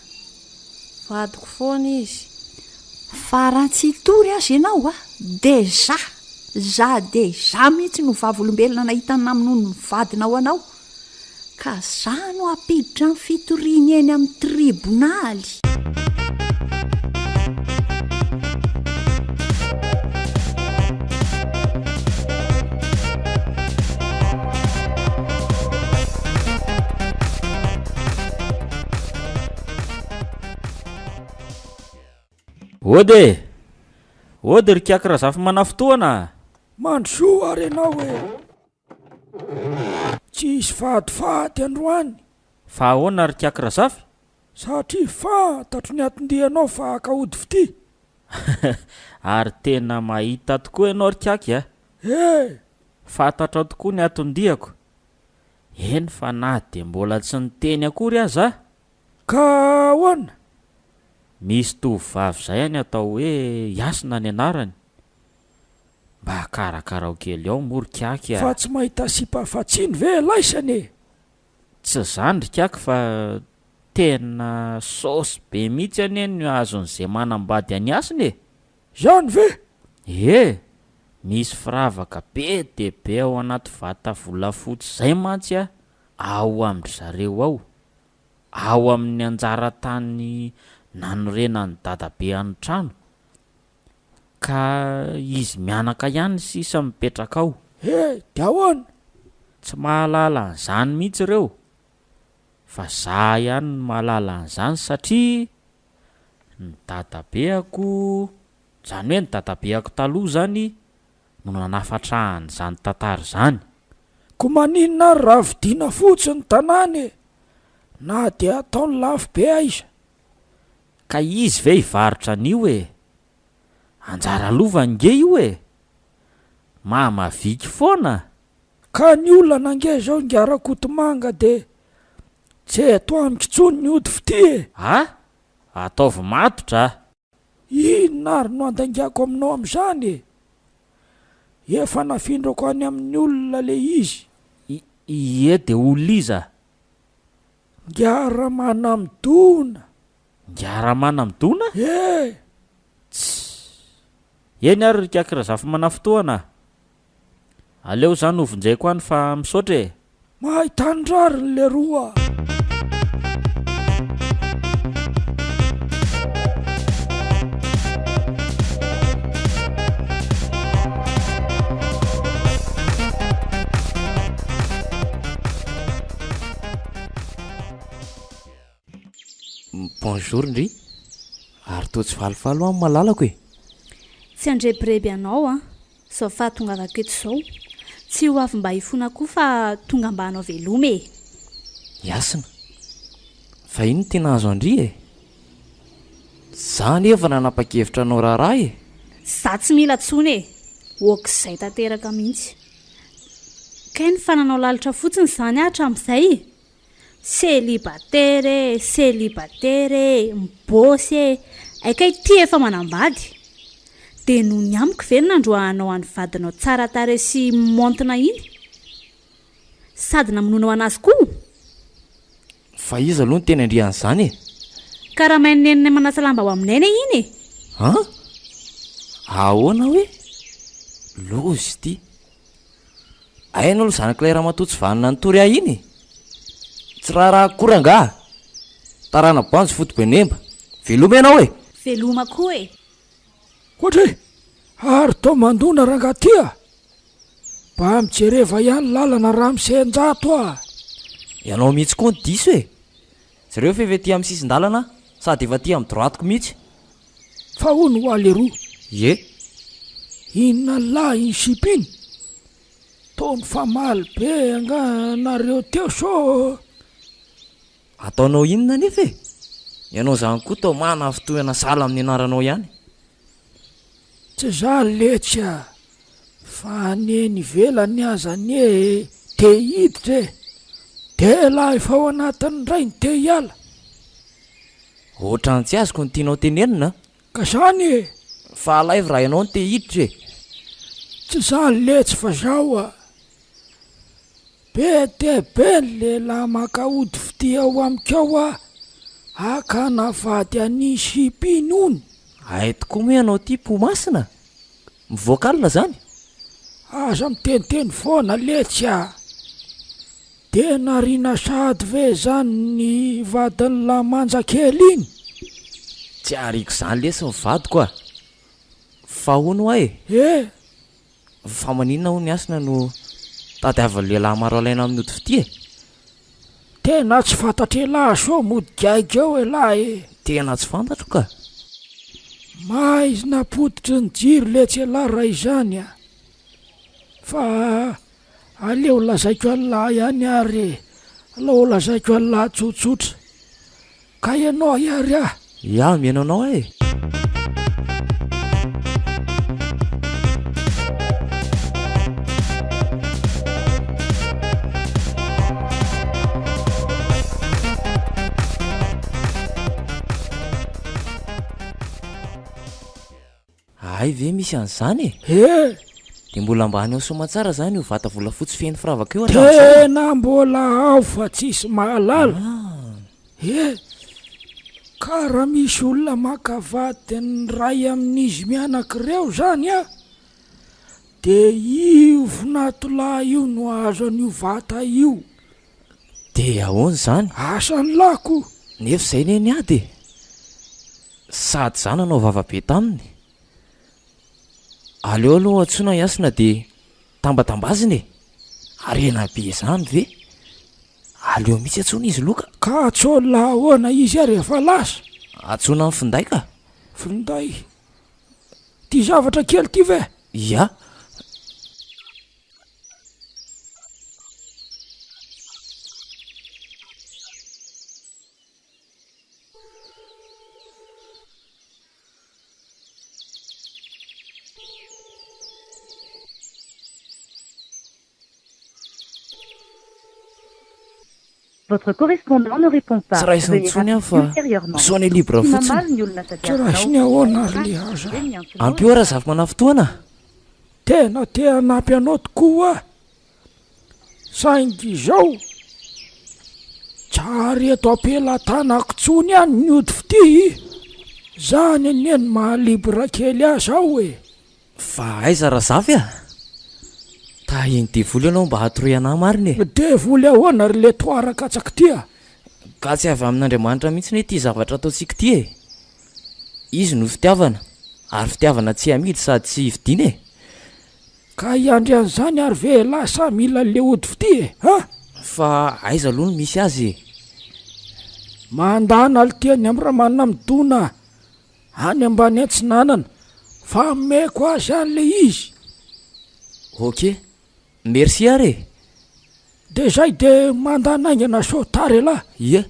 [SPEAKER 7] Vadiko foana izy.
[SPEAKER 4] Fa raha tsy hitory aza ianao a, dia za, za dia za mihitsy no vavolombelona nahita ny namonoan'ny vadinao anao, ka za no hampiditra ny fitoriany eny amin'ny tribonaly.
[SPEAKER 6] Ody e! Ody ry kiaky Razafimanafitohana a!
[SPEAKER 10] Mandrosoa ary ianao e! Tsy hisy fahatifaty androany.
[SPEAKER 6] Fa ahoana ry kiaky Razafy?
[SPEAKER 10] Satria fantatro ny anton-dianao fa haka ody fitia.
[SPEAKER 6] Ary tena mahita tokoa ianao ry kiaky a!
[SPEAKER 10] E!
[SPEAKER 6] Fantatrao tokoa ny anton-diako. Eny fa na dia mbola tsy niteny akory aza aho.
[SPEAKER 10] Ka ahoana?
[SPEAKER 6] Misy tovovavy izay any atao hoe Hasina ny anarany. Mba karakarao kely ao moa ry kiaky a!
[SPEAKER 10] Fa tsy mahita sipa afa-tsiny ve laisany e?
[SPEAKER 6] Tsy izany ry kiaky fa tena saosy be mihitsy anie ny azon'izay manambady an'i Hasina e!
[SPEAKER 10] Izany ve?
[SPEAKER 6] Ie! Misy firavaka be dia be ao anaty vata volafotsy izay mantsy a, ao amin-dry zareo ao. Ao amin'ny anjara tany nanorenan'i dadabe an'ny trano. Ka izy mianaka ihany sisa mipetraka ao.
[SPEAKER 10] He, dia ahoana?
[SPEAKER 6] Tsy mahalala an'izany mihitsy ireo, fa za ihany no mahalala an'izany satria ny dadabeako, izany hoe ny dadabeako taloha izany no nanafatra ahy an'izany tantara izany.
[SPEAKER 10] Ko maninona ary raha vidiana fotsiny ny tanàna e! Na dia ataony lafo be aiza.
[SPEAKER 6] Ka izy ve hivarotra an'io e! Anjara lova ange io e! Mamaviky foana!
[SPEAKER 10] Ka ny olana ange zao ingahy Rakotomanga de. Tsy eto amiko intsony ny ody fitia e!
[SPEAKER 6] A! Ataovy matotra a!
[SPEAKER 10] Inona ary no andaingako aminao amin'izany e? Efa nafindrako any amin'ny olona le izy.
[SPEAKER 6] I, ie de olona iza?
[SPEAKER 10] Ngiaramanamidona.
[SPEAKER 6] Ngiaramanamidona?
[SPEAKER 10] E!
[SPEAKER 6] Tssy! Eny ary ry Ikaky Razafimanafitohana a! Aleo za no vonjeko any fa misaotra e!
[SPEAKER 10] Mahay tandrariny leroa a!
[SPEAKER 8] Bonjour ndry! Ary toa tsy falifaly hoa ny malalako e!
[SPEAKER 3] Tsy handrebireby anao an! Izao fahatongavako eto izao, tsy ho avy mba hifona koa fa tonga mba hanao veloma e!
[SPEAKER 8] Hasina, fa ino no tena azo an-dry e? Za anie efa nanapa-kevitra hanao raharaha e!
[SPEAKER 3] Za tsy mila tsony e! Oak'izay tanteraka mihitsy. Kay ny fa nanao lalitra fotsiny izany aho hatramin'izay e! Célibataire e, célibataire e, mibôsy e, hay kay ity efa manambady. Dia noho ny amiko ve no nandroahanao an'i vadinao tsara tarehy sy maontina iny? Sady namonoanao an'azy koa?
[SPEAKER 8] Fa iza aloha no tena ndry an'izany e?
[SPEAKER 3] Karamain'i neninay manasa lamba ao aminay anie iny e!
[SPEAKER 8] An? Ahoana hoe? Loza ity. Hainao aloha zanak'ilay ramatoa tsy vanona nitory ahy iny e! Tsy raharaha akory angaha! Tarana-boanjo foto-benemba! Veloma ianao e!
[SPEAKER 3] Veloma koa e!
[SPEAKER 10] Ohatry e! Ary toa mandona rangaha ty a! Mba mijereva ihany lalana ramose Njato a!
[SPEAKER 8] Ianao mihitsy koa no diso e! Jereo fa efa ety amin'ny sisin-dalana aho, sady efa aty amin'ny droite-ko mihitsy.
[SPEAKER 10] Fa hono hoa leroa.
[SPEAKER 8] Ie.
[SPEAKER 10] Inona lahy iny sipa iny? Toa nifamaly be angaha nareo teo sao?
[SPEAKER 8] Ataonao inona anefa e? Ianao izany koa toa manafintohina sahala amin'ny anaranao ihany.
[SPEAKER 10] Tsy za letsy a! Fa ny eny ivelany aza anie te hiditra e! De elah efa ao anatiny indray no te hiala!
[SPEAKER 8] Ohatran'ny tsy azoko ny tianao tenenina an!
[SPEAKER 10] Ka zany e!
[SPEAKER 8] Fa alaivo raha ianao no te hiditra e!
[SPEAKER 10] Tsy zany letsy fa zao a! Be dia be ny lehilahy maka ody fitia ao amiko ao a! Hakana vady an'iny sipa iny hono!
[SPEAKER 8] Hay tokoa moa ianao ity po masina? Mivoaka alina zany?
[SPEAKER 10] Aza miteniteny foana letsy a! Dia nariana sahady ve zany ny vadin'lah manja kely iny?
[SPEAKER 8] Tsy ariako zany lesy ny vadiko a! Fa hono hoa e!
[SPEAKER 10] Eh!
[SPEAKER 8] Fa maninona hono i Hasina no tadiavin'ny lehilahy maro alaina amin'ny ody fitia e?
[SPEAKER 10] Tena tsy fantatr'elah sao mody gaigy eo elah e!
[SPEAKER 8] Tena tsy fantatro ka!
[SPEAKER 10] Maizina pototry ny jiro letsy elah raha izany a! Fa aleo lazaiko an'lah ihany ary e! Alao lazaiko an'lah tsotsotra. Ka ianao ary ah!
[SPEAKER 8] Ia, mihaino anao aho e! Hay ve misy an'izany e?
[SPEAKER 10] He!
[SPEAKER 8] Dia mbola ambany ao soamantsara izany io vata volafotsy feno firavaka io hatramin'izao?
[SPEAKER 10] Tena mbola ao fa tsisy mahalala. He! Ka raha misy olona maka vadin'ny iray amin'izy mianaka ireo izany an, dia io vinatolahy io no hahazo an'io vata io.
[SPEAKER 8] Dia ahoana izany?
[SPEAKER 10] Asan'ny lahy ko!
[SPEAKER 8] Nefa izay anie ny ady e! Sady za nanao vava be taminy. Aleo aloha antsoina i Hasina dia tambatambazina e! Harena be izany ve? Aleo mihitsy antsoina izy loka.
[SPEAKER 10] Ka antsoina ahoana izy ary efa lasa?
[SPEAKER 8] Antsoina amin'ny finday ka!
[SPEAKER 10] Finday? Ity zavatra kely ity ve?
[SPEAKER 8] Ia.
[SPEAKER 11] Votre correspondant ne répond pas.
[SPEAKER 8] Tsy raisiny
[SPEAKER 11] Veuillez
[SPEAKER 8] intsony aho
[SPEAKER 11] rappeler
[SPEAKER 8] fa
[SPEAKER 11] ultérieurement.
[SPEAKER 8] zone libre
[SPEAKER 11] Tsy
[SPEAKER 8] fotsiny.
[SPEAKER 11] mamaly ny olona
[SPEAKER 10] Tsy
[SPEAKER 11] tadiavinao.
[SPEAKER 10] raisiny ahoana ary le aza?
[SPEAKER 8] Ampio aho Razafimanafitohana a!
[SPEAKER 10] Tena te hanampy anao tokoa aho. Saingy izao, tsy ary eto am-pelatanako intsony ihany ny ody fitia i! Zany anie no maha libre kely ahy zao e!
[SPEAKER 8] Fa aiza Razafy a! Tahin'ny devoly ianao mba hatoroy anah marina e!
[SPEAKER 10] Devoly ahoana ry letoa rakatsaka ty a!
[SPEAKER 8] Ka tsy avy amin'Andriamanitra mihitsy anie ity zavatra ataontsika ity e! Izy no fitiavana, ary fitiavana tsy amidy sady tsy vidiana e!
[SPEAKER 10] Ka hiandry an'izany ary ve elah sa mila an'le ody fitia e! Ha!
[SPEAKER 8] Fa aiza aloha no misy azy e!
[SPEAKER 10] Mandana lty any am Ramanamidona any ambany atsinanana fa ameko azy any le izy.
[SPEAKER 8] Ok! Merci ary e!
[SPEAKER 10] De zay de mandana haingana sao tara elah.
[SPEAKER 8] Ie!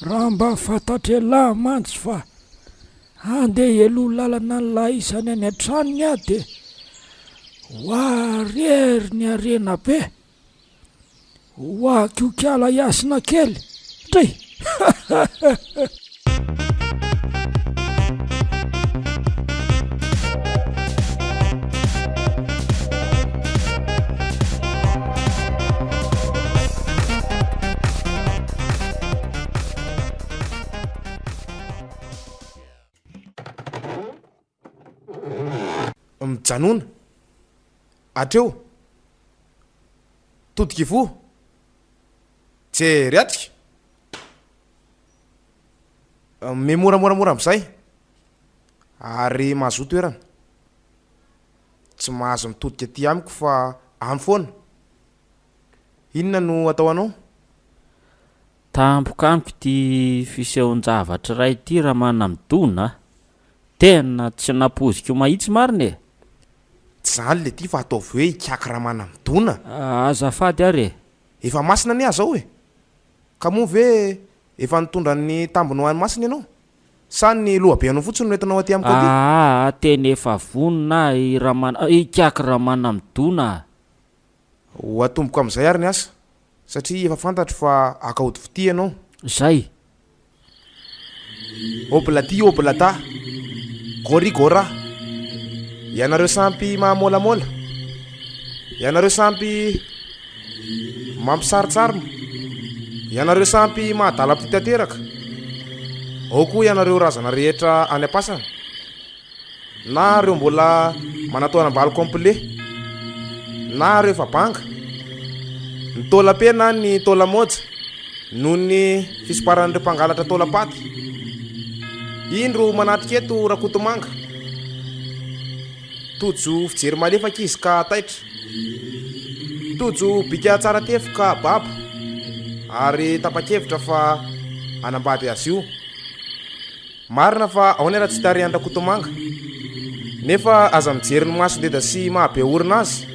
[SPEAKER 10] Raha mba fantatr'elah mantsy fa Handeha hialoha lalana ny lahisany any an-tranony aho dia ho ahy irery ny harena be. Ho ahy koa kiala hiasina kely. Dray!
[SPEAKER 5] Mijanona. Hatreo. Todika ivoho. Jery atrika. Miha moramora amin'izay. Ary mahazoa toerana. Tsy mahazo mitodika aty amiko fa any foana. Inona no atao anao?
[SPEAKER 6] Tampoka amiko ity fisehon-javatra iray ity Ramanamidona a! Tena tsy nampoiziko mahitsy marina e!
[SPEAKER 5] Tsy zany le ty fa ataovy hoe ikaky Ramanamidona.
[SPEAKER 6] Azafady ary e!
[SPEAKER 5] Efa masina anie aho zao e! Ka moa ve efa nitondra ny tambiny ho any masina ianao? Sa ny lohabenao fotsiny no entinao aty amiko aty?
[SPEAKER 6] Aa tena efa vonona aho i Ramana, ikaky Ramanamidona a!
[SPEAKER 5] Ho atomboko amin'izay ary ny asa, satria efa fantatro fa haka ody fitia ianao.
[SPEAKER 6] Zay.
[SPEAKER 5] Obladi oblada, gori gora, ianareo sampy mahamôlamôla, ianareo sampy mampisarintsarina, ianareo sampy mahadalam-po tanteraka, ao koa ianareo razana rehetra any am-pasana. Na reo mbola manataonam-balo complet na reo efa banga, ny taolam-pe na ny taola-maoja noho ny fisomparan'ireo mpangalatra taolam-paty. Indro manatrika eto Rakotomanga. Tojo fijery malefaka izy ka taitra. Tojo bika tsara tefy ka babo ary tapa-kevitra fa hanambady azy io. Marina fa ao ny ratsy tarehin-dRakotomanga. Nefa aza mijery ny mason-deda sy maha be orona azy,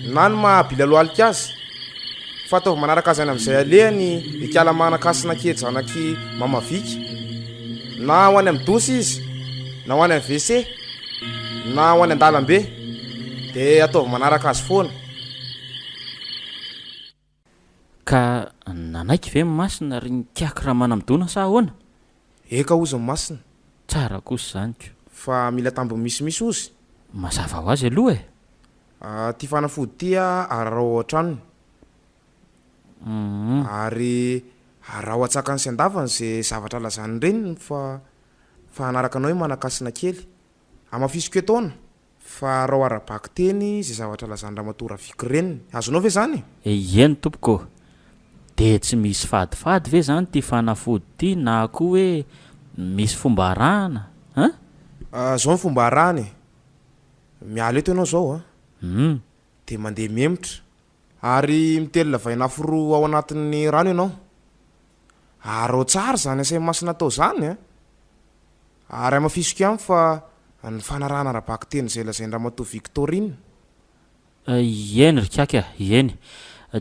[SPEAKER 5] na ny maha bilaloalika azy, fa ataovy manaraka azy any amin'izay alehany ikala manan-kasina kely zanak'i Mama Vicky. Na ho any amin'ny dosy izy, na ho any amin'ny WC, na ho any an-dalambe, dia ataovy manaraka azy foana.
[SPEAKER 6] Ka nanaiky ve ny masina ry nikaky Ramanamidona sa ahoana?
[SPEAKER 5] Eka hozy ny masina.
[SPEAKER 6] Tsara kosa izany ko.
[SPEAKER 5] Fa mila tambiny misimisy hozy.
[SPEAKER 6] Mazava ho azy aloha e.
[SPEAKER 5] Ity fanafody ity araraho ao an-tranony. Ary araho an-tsakany sy an-davany ze zavatra lazan'ny reniny fa fa hanaraka anao i Manakasina kely. Hamafisiko etoana. Fa arao ara-bakiteny izay zavatra lazan-dRamatoa Raviky reniny. Azonao ve izany
[SPEAKER 6] e? Eny tompoko ô! Dia tsy misy fadifady ve izany ity fanafody ity na koa hoe misy fomba arahana an?
[SPEAKER 5] Izao ny fomba arahana e! Miala eto ianao izao an! Dia mandeha mihemotra. Ary mitelina vainafo roa ao anatin'ny rano ianao. Arao tsara izany asain'i Masina atao izany an! Ary hamafisiko ihany fa ny fanarahana ara-bakiteny izay lazain-dRamatoa Victorine.
[SPEAKER 6] Eny ry Kaky a, eny.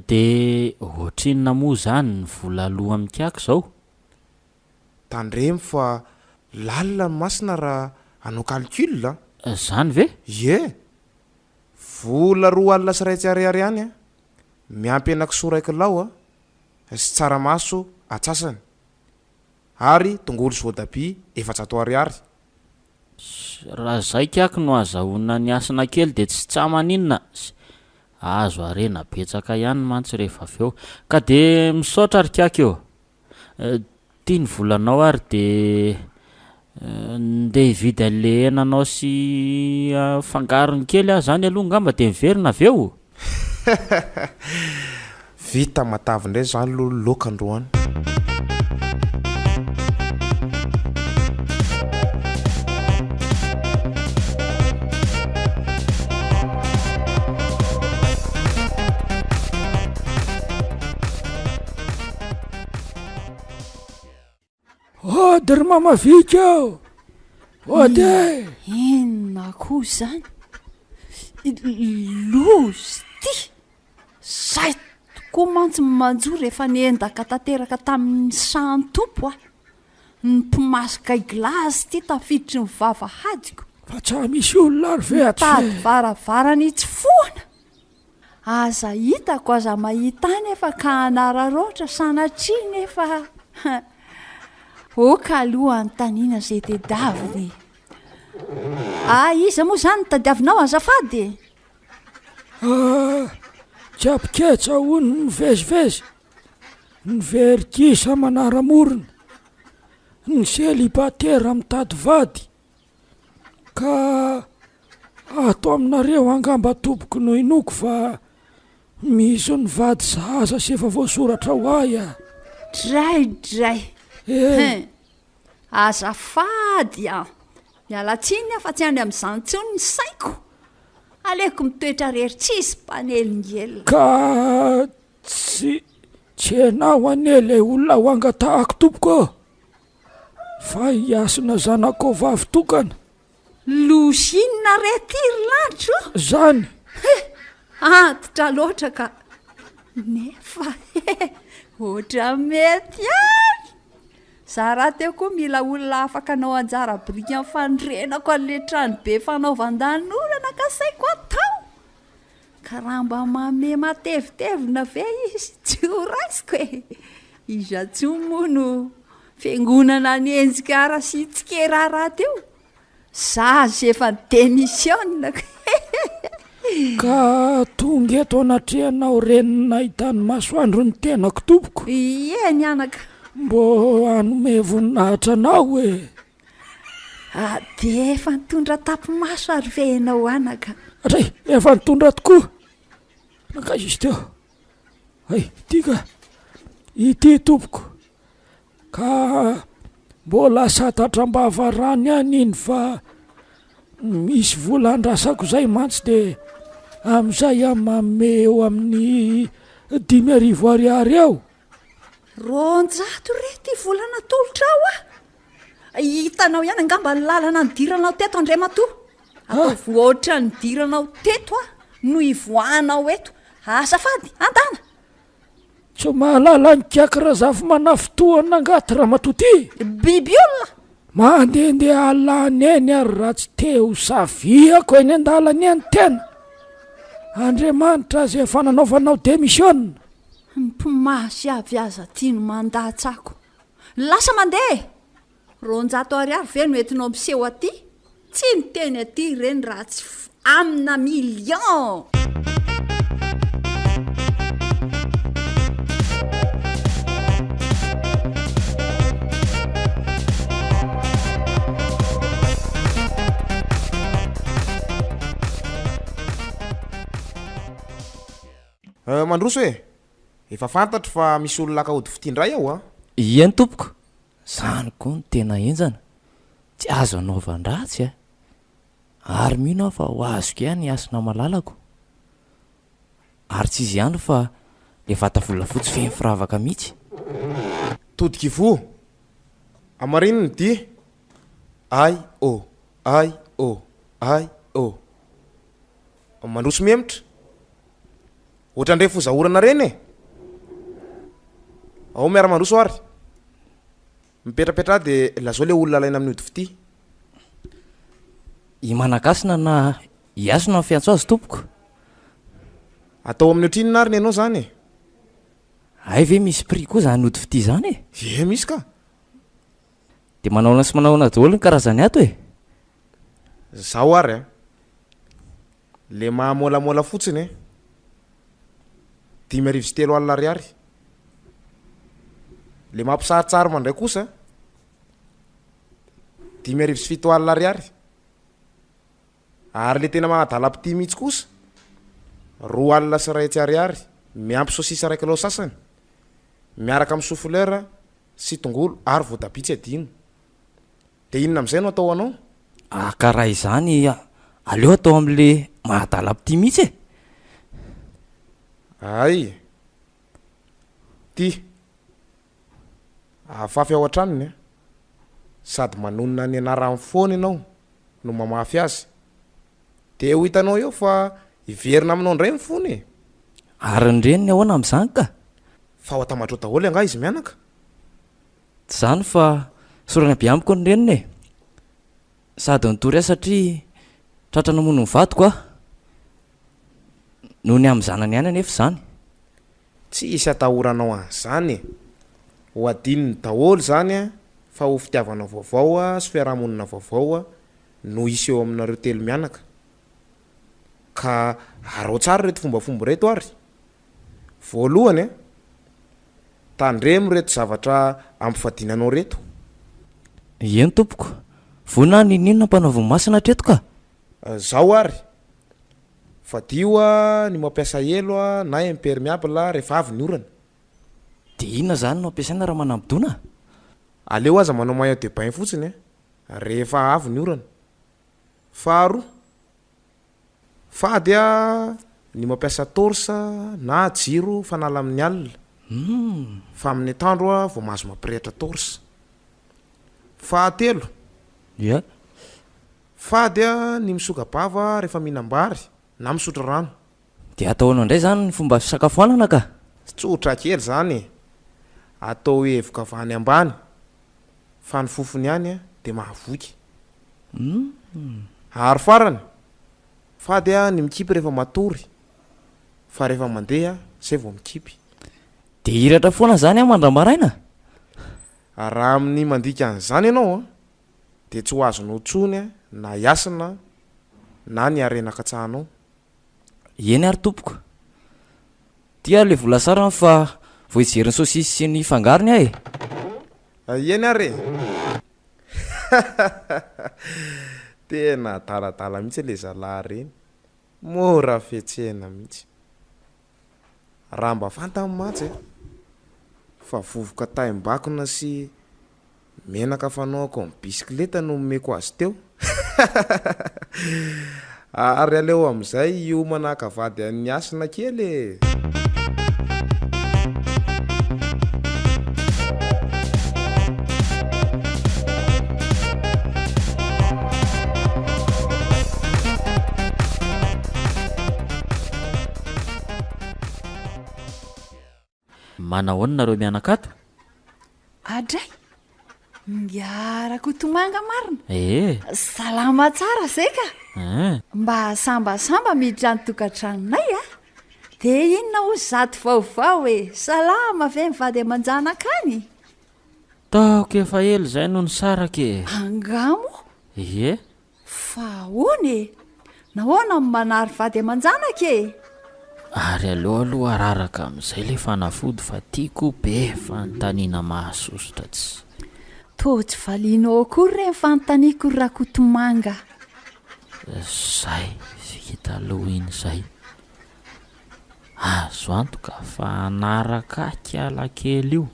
[SPEAKER 6] Dia ohatrinona moa izany ny vola aloa amin'i Kaky izao?
[SPEAKER 5] Tandremo fa lalina ny masina raha hanao calcul a!
[SPEAKER 6] Izany ve?
[SPEAKER 5] Ie! Vola 120 ariary ihany an! Miampy henakisoa iray kilao sy tsaramaso atsasany ary tongolo sy voatabia 400 ariary.
[SPEAKER 6] Raha zay kiaky no azahoana ny hasina kely de tsy tsa maninona, azo harena betsaka ihany mantsy rehefa avy eo. Ka de misaotra ry kiaky ô! Ty ny volanao ary de ndeha hividy an'le henanao sy fangarony kely aho zany aloha ngamba de miverina avy eo.
[SPEAKER 5] Vita matavy indray zany aloha ny laoka androany.
[SPEAKER 10] Ody ry mama Vika ô! Ody e!
[SPEAKER 4] Inona koa izany? Loza ity! Zay tokoa mantsy ny manjo rehefa niendaka tanteraka tamin'ny sahan'ny Tompo aho. Ny mpimasy gaigilahy ity tafiditry ny vavahadiko.
[SPEAKER 10] Fa tsa misy olona ary ve ato ve?
[SPEAKER 4] Mitady varavarana hitsofohana. Aza hitako aza mahita ahy nefa ka hanararaotra sanatria nefa ok aloha anontaniana izay tedavina e! Ah iza moa izany no tadiavinao azafady e?
[SPEAKER 10] Ah tsy ampiketsa hono ny mivezivezy, ny very gisa manara-morona, ny selibatera mitady vady. Ka ato aminareo angamba tompoko no inoako fa misy ny vady sahaza sy efa voasoratra ho ahy a!
[SPEAKER 4] Dray dray!
[SPEAKER 10] Eh!
[SPEAKER 4] Azafady an! Miala tsiny aho fa tsy any amin'izany intsony ny saiko! Aleoko mitoetra rery tsisy mpanelingelina.
[SPEAKER 10] Ka tsy tsy ianao anie ilay olona ho angatahako tompoko ô! Fa i Hasina zanakao vavy tokana.
[SPEAKER 4] Loza inona re ty ry lanitra o!
[SPEAKER 10] Zany!
[SPEAKER 4] He! Antitra loatra ka! Nefa he! Ohatra mety ihany! Za rahateo koa mila olona afaka hanao anjara biriky amin'ny fanorenako an'ilay tranobe fanaovan-danorana kasaiko hatao! Ka raha mba manome matevitevina ve izy tsy ho raisiko e! Iza intsony moa no fiangonana hanenjika ahy raha sy hitsikera ahy rahateo? Za efa ni-démissionne ko
[SPEAKER 10] Ka tonga eto anatrehanao renin'ny nahitany masoandro ny tenako tompoko.
[SPEAKER 4] Ieny anaka.
[SPEAKER 10] Mbô hanome voninahitra anao e!
[SPEAKER 4] Ah, dia efa nitondra tapi-maso ary ve ianao anaka?
[SPEAKER 10] Atray, efa nitondra tokoa. Nankaiza izy teo? Hay, ity ka. Ity tompoko. Ka mbola santatra am-bava rano ihany iny fa misy vola andrasako izay mantsy dia amin'izay aho manome eo amin'ny 5000 ariary eo.
[SPEAKER 4] 200 re ity vola natolotrao ahy! Hitanao ihany angamba ny lalana nidiranao teto Andriamatoa. Ataovy ohatran'ny nidiranao teto aho no hivoahanao eto. Azafady, andana!
[SPEAKER 10] Tsy mahalala an'i Kiaky Razafimanafitohana angaha ty ramatoa ty?
[SPEAKER 4] Biby olona!
[SPEAKER 10] Mandehandeha alany eny ary raha tsy te ho saviako eny an-dalana eny tena. Andriamanitra aza efa nanaovanao demisiona.
[SPEAKER 4] Ny mpimasy avy aza aty no mandatsako. Lasa mandeha e! 200 ariary ve no entinao miseho aty? Tsy miteny aty ireny raha tsy amina million!
[SPEAKER 5] Euh, mandroso e! Efa fantatro fa misy olona haka ody fitia indray ao an!
[SPEAKER 8] Ieny tompoko, zany koa no tena henjana, tsy azo anaovan-dratsy a! Ary mino aho fa ho azoko ihany i Hasina malalako. Ary tsy izy ihany fa le vata volafotsy feno firavaka mihitsy.
[SPEAKER 5] Todika ivoho. Hamarino ny dia. Ay ô! Ay ô! Ay ô! Mandroso mihemotra. Ohatran'ireny foza orana ireny e! Ao miara-mandroso ary. Mipetrapetraha dia lazao ilay olona alaina amin'ny ody fitia.
[SPEAKER 8] I Manakasina na i Hasina no fiantso azy tompoko.
[SPEAKER 5] Atao amin'ny ohatrinona ary ny anao izany e?
[SPEAKER 8] Hay ve misy prix koa izany ody fitia izany e?
[SPEAKER 5] Ie misy ka!
[SPEAKER 8] Dia manahoana sy manahoana daholo ny karazany ato e?
[SPEAKER 5] Zao ary a! Le maha môlamôla fotsiny e! 350 ariary. Le mampisaritsarotra indray kosa 750 ariary. Ary le tena mahadalam-pitia mihitsy kosa 120 ariary miampy sosisa iray kilao sasany miaraka amin'ny chou fleur sy tongolo ary voatabia tsy adino. Dia inona amin'izay no atao anao?
[SPEAKER 8] Ah ka raha izany aleo atao amin'le mahadalam-pitia mihitsy e!
[SPEAKER 5] Hay! Ty! Afafy ao an-tranony an! Sady manonona ny anarany foana ianao no mamafy azy. Dia ho hitanao eo fa hiverina aminao indray ny fony e!
[SPEAKER 8] Ary ny reniny ahoana amin'izany ka?
[SPEAKER 5] Fa ao an-tambajotra daholo angaha izy mianaka?
[SPEAKER 8] Tsy izany fa sorana be amiko ny reniny e! Sady nitory ahy satria tratra namono ny vadiko aho. Noho ny amin'ny zanany ihany anefa izany.
[SPEAKER 5] Tsy hisy atahoranao an'izany e! Ho adinony daholo izany fa ho fitiavana vaovao sy fiarahamonina vaovao no hisy eo aminareo telo mianaka. Ka araho tsara ireto fombafomba ireto ary. Voalohany a, tandremo ireto zavatra ampifadiana anao ireto.
[SPEAKER 8] Eny tompoko, vonona aho n'inon'inona ampanaoviny masina hatreto ka!
[SPEAKER 5] Zao ary, fadio ny mampiasa elo na impermeable rehefa avy ny orana.
[SPEAKER 8] Dia inona izany no ampiasaina raha manambi-dona?
[SPEAKER 5] Aleo aza manao maillot de bain fotsiny rehefa avy ny orana. Faharoa, Fady ny mampiasa torche na jiro fanala amin'ny alina fa amin'ny atoandro vao mahazo mampirehitra torche. Fahatelo,
[SPEAKER 8] Ia.
[SPEAKER 5] Fady ny misoka-bava rehefa mihinam-bary na misotro rano.
[SPEAKER 8] Dia ataonao indray izany ny fomba fisakafoanana ka!
[SPEAKER 5] Tsotra kely izany e! Atao hevoka avy any ambany fa ny fofony ihany dia mahavoky. Ary farany, fady ny mikipy rehefa matory fa rehefa mandeha zay vao mikipy.
[SPEAKER 8] Dia hiratra foana izany aho mandra-maraina?
[SPEAKER 5] Raha amin'ny mandika an'izany ianao dia tsy ho azonao intsony na hiasina na ny harena katsahanao.
[SPEAKER 8] Eny ary tompoko. Ty ary le vola sarany fa vao hijery ny saosisy sy ny fangarony aho e!
[SPEAKER 5] Eny ary e! Tena adaladala mihitsy le zalahy reny. Mora fetsena mihitsy. Raha mba fantany mantsy e, fa vovoka taim-bakona sy menaka fanaoko amin'ny bisikileta no nomeko azy teo. Ary aleo amin'izay hiomana haka vady an'i Hasina kely e!
[SPEAKER 6] Manahoana nareo mianaka ato?
[SPEAKER 4] Adray! Ingahy Rakotomanga marina?
[SPEAKER 6] Ee.
[SPEAKER 4] Salama tsara zay ka!
[SPEAKER 6] Ein.
[SPEAKER 4] Mba sambasamba miditra ny tokantranonay a! Dia inona hozy zato vaovao e! Salama ve ny vady aman-janaka any?
[SPEAKER 6] Taoko efa ela izay no nisaraka e!
[SPEAKER 4] Angaha moa?
[SPEAKER 6] Ie.
[SPEAKER 4] Fa ahoana e? Nahoana no manary vady aman-janaka e?
[SPEAKER 6] Ary aleo aloha araraka amin'izay ilay fanafody fa tiako be fanontaniana mahasosotra tsy.
[SPEAKER 4] Toa tsy valianao akory re ny fanontaniako ry Rakotomanga.
[SPEAKER 6] Zay vita aloha iny zay. Azo antoka fa hanaraka ahy kialakely io.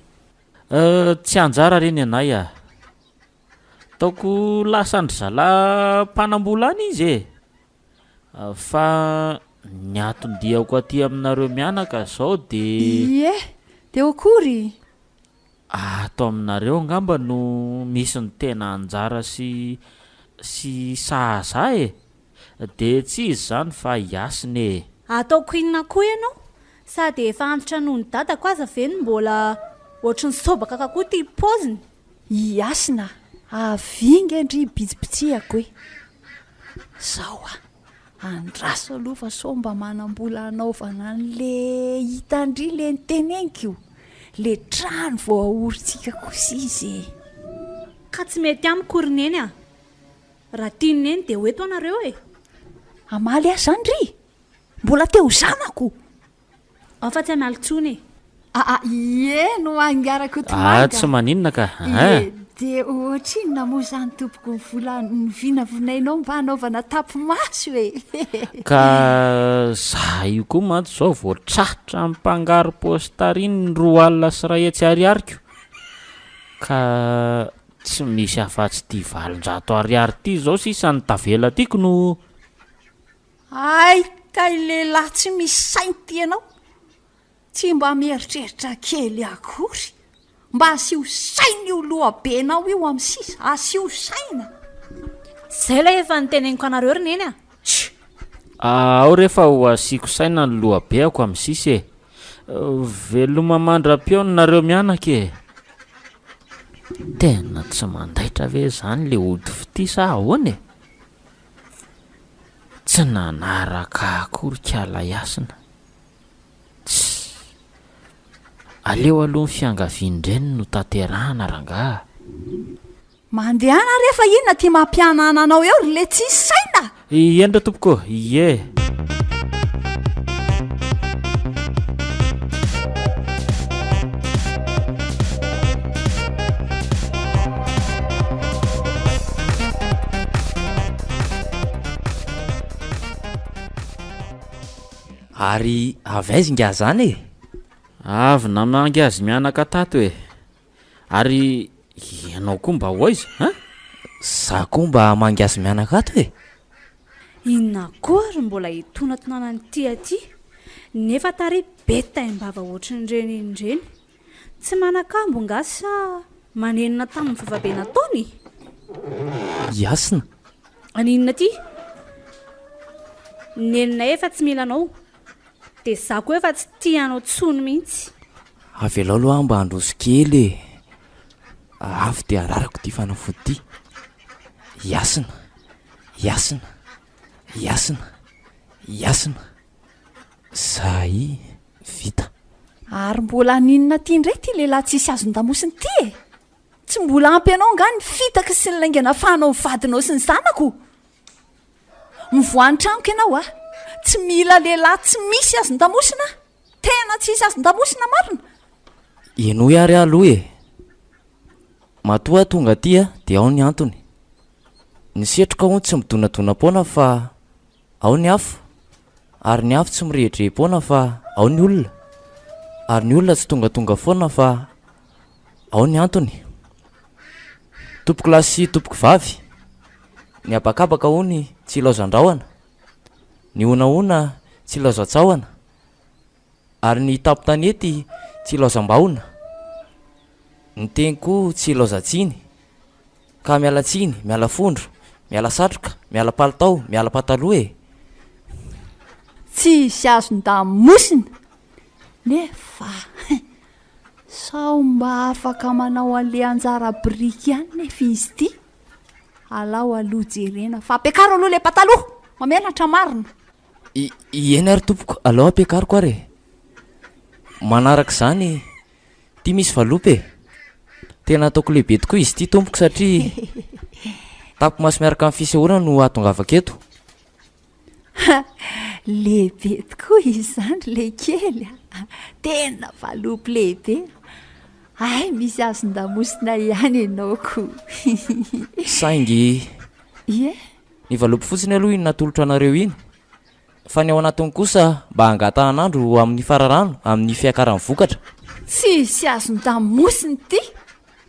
[SPEAKER 6] Tsy anjara re ny anay ah. Ataoko lasan-dry zalahy mpanambola any izy e! Fa ny anton-diako aty aminareo mianaka izao dia.
[SPEAKER 4] Ie, dia akory?
[SPEAKER 6] Ato aminareo angamba no misy ny tena anjara sy sy sahaza ahy e! Dia tsy iza izany fa i Hasina e!
[SPEAKER 3] Ataoko inona koa ianao? Sady efa antitra noho ny dadako aza ve no mbola ohatry ny sobakaka koa ity paoziny?
[SPEAKER 4] I Hasina, avia nge ndry bitsibitsihako e! Zao a! Andraso aloha fa sao mba manam-bola hanaovana an'le hitan-dry le noteneniko, le trano vao aorintsika kosa izy e!
[SPEAKER 3] Ka tsy mety amiko ry Neny a! Raha tian'i Neny dia ho eto anareo e!
[SPEAKER 4] Hamaly ahy izany ry? Mbola te ho zanako!
[SPEAKER 3] Ao fa tsy hamaly intsony e!
[SPEAKER 4] Aa ie no angaRakotomanga.
[SPEAKER 6] Ah tsy maninona ka
[SPEAKER 4] ah. Ie dia ohatrinona moa izany tompoko ny vola novinavinainao mba hanaovana tapi-maso e?
[SPEAKER 6] Ka za io koa mantsy zao vao tratra mpangaro paosy tary iny ny 2 200 ariariko ka tsy misy afa-tsy ity 800 ariary ity zao sisa ny tavela tiako no
[SPEAKER 4] Hay kay lehilahy tsy misy saina ity ianao, tsy mba mieritreritra kely akory, mba asio saina io lohabenao io amin'ny sisa, asio saina.
[SPEAKER 3] Zay ilay efa noteneniko anareo ry neny a!
[SPEAKER 6] Tch! Ao re fa ho asiako saina ny lohabeako amin'ny sisa e! Veloma mandra-pihaona nareo mianaka e! Tena tsy mandaitra ve izany le ody fitia sa ahoana e? Tsy nanaraka akory kala Hasina. Tssy. Aleo aloha ny fiangavian-dreniny no tanterahana rangaha.
[SPEAKER 4] Mandehana re fa inona ty mampihanahana anao eo ry le tsisy saina?
[SPEAKER 6] Eny re tompoko ô, ie.
[SPEAKER 8] Ary avy aiza ingahy zany e?
[SPEAKER 6] Avy namangy azy mianaka tato e! Ary ianao koa mba ho aiza an?
[SPEAKER 8] Za koa mba hamangy azy mianaka ato e!
[SPEAKER 3] Inona koa ary mbola hitonatonanan'ity aty nefa tary be taim-bava ohatrin'ireny iny ireny. Tsy manan-kambo nga sa manenina tamin'ny vavabe nataony?
[SPEAKER 8] I Hasina.
[SPEAKER 3] Aninona aty? Neninay efa tsy mila anao. Dia za koa efa tsy tia anao tsony mihitsy.
[SPEAKER 8] Avelao aloha aho mba handroso kely e. Avy dia ararako ity fanafody ity. I Hasina. I Hasina. I Hasina. I Hasina. Zay vita.
[SPEAKER 4] Ary mbola haninona aty indray ity lehilahy tsisy azon-damosina ity e? Tsy mbola ampy anao angaha ny fitaka sy ny lainga nafahanao ny vadinao sy ny zanako? Mivoaha ny tranoko ianao a! Tsy mila lehilahy tsy misy azon-damosina aho! Tena tsisy azon-damosina marina!
[SPEAKER 8] Henoy ary aho aloha e! Matoa aho tonga aty dia ao ny antony. Ny setroka hono tsy midonadonam-poana fa Ao ny afo, ary ny afo tsy mirehidrehi-poana fa ao ny olona, ary ny olona tsy tongatonga foana fa ao ny antony. Tompokolahy sy tompokovavy, ny habakabaka hono tsy ilaozan-drahona, ny honahona tsy ilaozan-tsahona, ary ny tampon-tanety tsy ilaozam-bahona, ny teny koa tsy ilaozan-tsiny. Ka miala tsiny, miala fondro, miala satroka, miala palitao, miala pataloha e!
[SPEAKER 4] Tsisy azon-damosina nefa sao mba afaka manao an'le anjara biriky ihany nefa izy ity. Alao aloha jerena fa ampiakaro aloha le pataloha! Mamenatra marina.
[SPEAKER 8] I, eny ary tompoko, alao ampiakariko ary e! Manaraka izany, Ty misy valopy e! Tena ataoko lehibe tokoa izy ity tompoko satria tapo-maso miaraka amin'ny fisehoana no ahatongavako eto.
[SPEAKER 4] Lehibe tokoa izy izany ry lekely a! Tena valopy lehibe! Hay misy azon-damosina ihany ianao ko!
[SPEAKER 8] Saingy
[SPEAKER 4] Ie?
[SPEAKER 8] ny valopy fotsiny aloha iny natolotro anareo iny. Fa ny ao anatiny kosa mba angatahan'andro amin'ny fararano amin'ny fiakaran'ny vokatra.
[SPEAKER 4] Tsisy azon-damosina ity!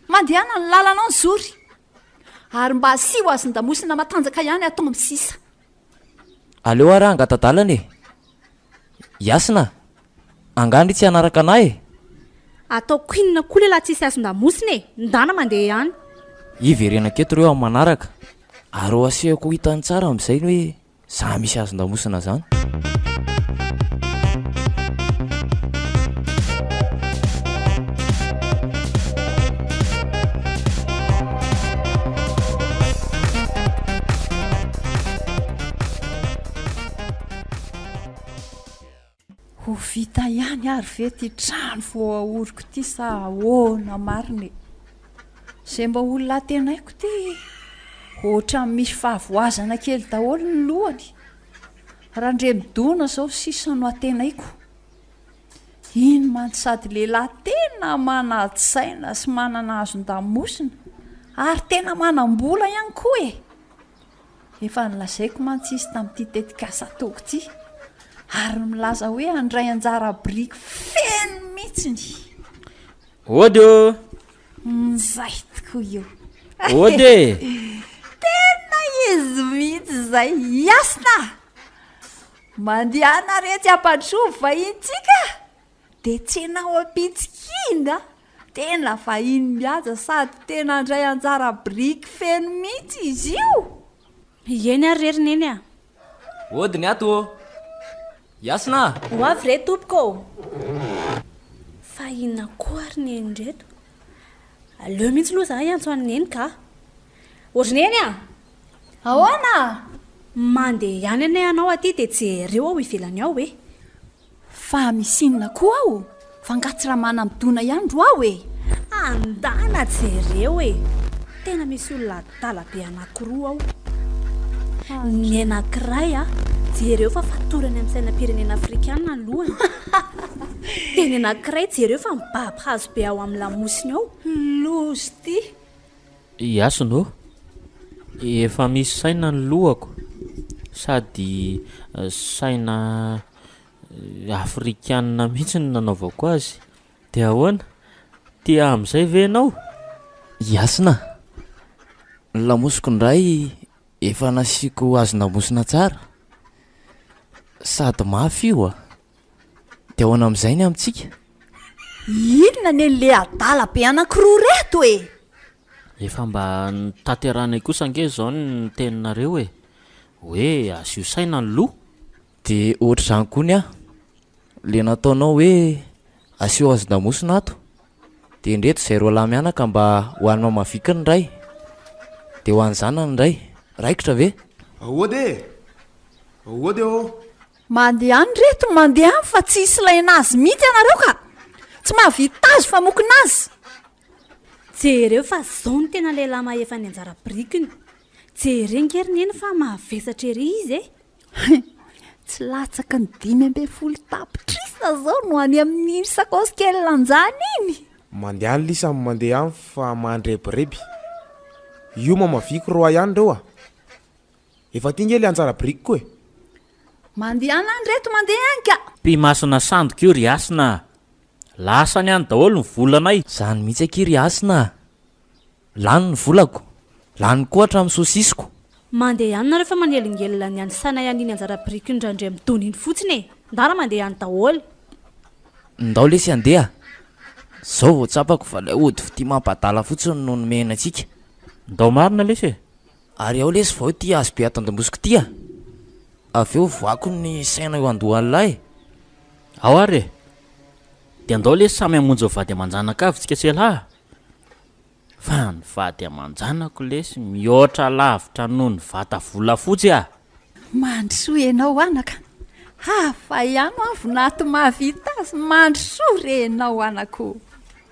[SPEAKER 4] Mandehana ny lalanao ny zory! Ary mba asio azon-damosina matanjaka ihany atao amin'ny sisa.
[SPEAKER 8] Aleo ary aho hangata-dalana e! I Hasina, angaha ndry tsy hanaraka anah e?
[SPEAKER 3] Ataoko inona koa lehilahy tsisy azon-damosina e! Ndana mandeha ihany.
[SPEAKER 8] Hiverenako eto ireo amin'ny manaraka ary ho asehoko ho hitany tsara amin'izay ny hoe Za misy hazon-damosina zany.
[SPEAKER 4] ihany ary ve ity trano vao aoriko ity sa ahoana marina e? Izay mba olona antenaiko ity ohatran'ny misy fahavoazana kely daholo ny lohany. Randriamidona izao sisa no antenaiko. Iny mantsy sady lehilahy tena manan-tsaina sy manana hazon-damosina ary tena manam-bola ihany koa e! Efa nolazaiko mantsy izy tamin'ity tetikasa ataoko ity ary milaza hoe handray anjara biriky feno mihitsiny.
[SPEAKER 6] Ody ô!
[SPEAKER 4] Nzay tokoa io.
[SPEAKER 6] Ody e!
[SPEAKER 4] Tena izy mihitsy izay. Hasina! Mandehana re tsy hampandrosoa ny vahintsika dia tsenao am-pitsikiana, tena vahiny mihaja sady tena handray anjara biriky feno mihitsy izy io.
[SPEAKER 3] Eny ary re ry Neny a!
[SPEAKER 8] Ody ny ato ô! Hiasina a!
[SPEAKER 3] Ho avy re tompoko ô! Fa inona koa ary Neny ireto? Aleo mihitsy aloha za hiantso an'i Neny ka! Ô ry Neny a!
[SPEAKER 4] Ahoana?
[SPEAKER 3] Mandeha ihany anie ianao aty dia jereo ao ivelany ao e!
[SPEAKER 4] Fa misy inona koa ao? Fa nga tsy Ramanamidona ihany ro ao e?
[SPEAKER 3] Andana jereo e! Tena misy olona adala be anakiroa ao. Ny anakiray a, jereo fa fatorany amin'ny sainam-pirenena afrikana ny lohany. Dia ny anakiray jereo fa mibaby hazo be ao amin'ny lamosiny ao.
[SPEAKER 4] Loza ity!
[SPEAKER 6] Hasina ô! Efa misy saina ny lohako sady saina afrikanina mihitsy no nanaovako azy. Dia ahoana? Tia amin'izay ve ianao?
[SPEAKER 8] Hasina, ny lamosiko indray efa nasiako hazon-damosina tsara sady mafy io a! Dia ahoana amin'izay ny amintsika?
[SPEAKER 4] Inona anie le adala be anankiroa reto e!
[SPEAKER 6] Efa mba notanterahanay kosa ange izao ny teninareo e! Hoe asio saina ny loha.
[SPEAKER 8] Dia ohatr'izany koa ny ahy. Le nataonao hoe asio hazon-damosina ato. Dia indreto izay roalahy mianaka mba ho an'i Mama Vicky ny iray, dia ho an'ny zanany ny iray. Raikitra ve?
[SPEAKER 5] Aody e! Aody ô!
[SPEAKER 4] Mandeha any reto mandeha any fa tsy hisy ilaina azy mihitsy ianareo ka! Tsy mahavita azy fa mokona azy!
[SPEAKER 3] Jereo fa zao no tena lehilahy mahefa ny anjara birikiny. Jereo nge ry neny fa mavesatra ery izy e!
[SPEAKER 4] Tsy latsaky ny 15 tapitrisa zao no any amin'iny sakaosy kely lanjany iny!
[SPEAKER 5] Mandeha any lisa mandeha any fa mandrebireby. Io mamaviako roa ihany reo a! Efa aty nge le anjara birikiko e!
[SPEAKER 4] Mandehana any reto mandeha any ka!
[SPEAKER 6] Mpimasina sandoka io ry Hasina a! Lasany any daholo ny volanay.
[SPEAKER 8] Zany mihitsy akia ry Hasina a! Lany ny volako, lany koa hatramin'ny sosisiko.
[SPEAKER 3] Mandeha any nareo fa manelingelina ny any sainay an'iny anjara birikin'i Randriamidona iny fotsiny e! Ndana mandeha any daholo.
[SPEAKER 8] Ndao lesy handeha. Zao vao tsapako fa ilay ody fitia mampadala fotsiny no nomena antsika.
[SPEAKER 6] Ndao marina lesy e!
[SPEAKER 8] Ary ao lesy vao ity hazo be ato an-dambosiko ity a! Avy eo voako ny saina eo an-dohan'lah e!
[SPEAKER 6] Ao ary e! Dia andao lesy samy hamonjy ny vady aman-janaka avy tsika sy elah a! Fa ny vady aman-janako lesy mihoatra lavitra noho ny vata volafotsy a!
[SPEAKER 4] Mandrosoa ianao anaka! Hafa ihany hoa vinato mahavita azy! Mandrosoa re ianao anaka o!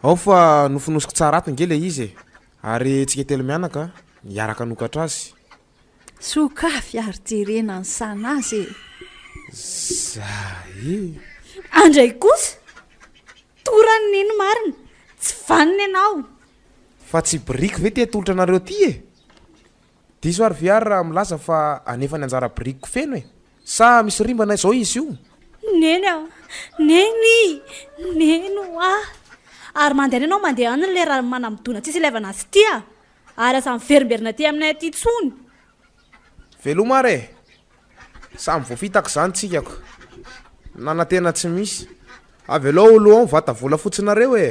[SPEAKER 5] Ao fa nofonosiko tsara ato nge le izy e! Ary tsika telo mianaka hiaraka hanokatra azy.
[SPEAKER 4] Sokafy ary jerena ny sanazy e!
[SPEAKER 5] Zay e!
[SPEAKER 3] Andray kosa! Torany neny marina! Tsy vanona ianao!
[SPEAKER 5] Fa tsy biriky ve ty atolotra anareo ty e? Diso ary ve ary raha milaza fa hanefa ny anjara birikiko feno e? Sa misy rimbana izao izy io?
[SPEAKER 3] Neny a! Neny! Neny oa! Ary mandehana ianao mandeha any ilay raha manamidona tsisy ilaivana azy ity a! Ary aza miverimberina aty aminay aty intsony!
[SPEAKER 5] Veloma ary e! Samy voafitaka izany tsika ko! Nanantena tsy misy. Avelao ho lo ao ny vata volafotsinareo e!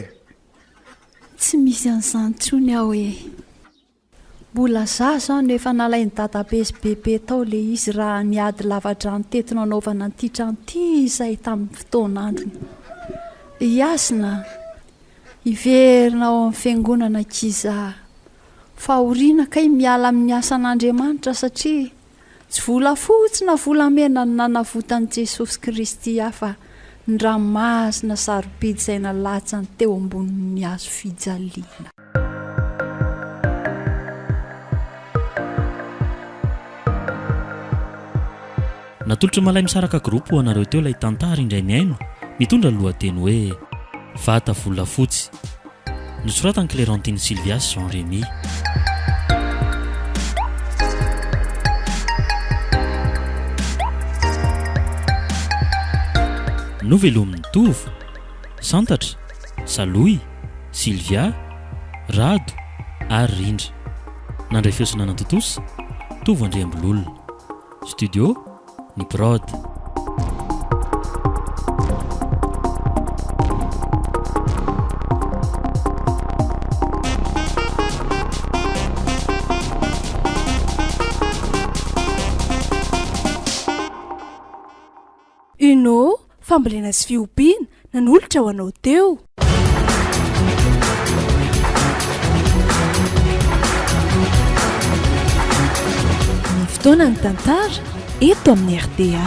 [SPEAKER 4] Tsy misy an'izany intsony aho e! Mbola zaza aho no efa nalain'i dadabe sy bebe tao le izy raha niady lavadrano teto nanaovana an'ity trano ity izahay tamin'ny fotoan'androny. I Hasina, hiverina ao amin'ny fiangonana ankizy ah. Fahoriana kay miala amin'ny asan'Andriamanitra satria tsy volafotsy na volamena no nanavotan'i Jesosy Kristy ahy fa Ny rà masina sarobidy izay nalatsany teo ambonin'ny hazo fijaliana.
[SPEAKER 2] Natolotr'i Malaimisaraka Group ho anareo teo ilay tantara indray mihaino mitondra ny lohateny hoe Vata volafotsy. Nosoratan'i Clérentine Sylvia sy Jean Rémy. Novelomin'i Tovo, Santatra, Salohy, Sylvia, Rado ary Rindra. Nandray feo sy nanatontosa, Tovo Andriambololona. Studio, Ny Prod.
[SPEAKER 1] Uno, fambolena sy fiompiana, nanolotra ho anao teo. Ny fotoana ny tantara eto amin'ny rta.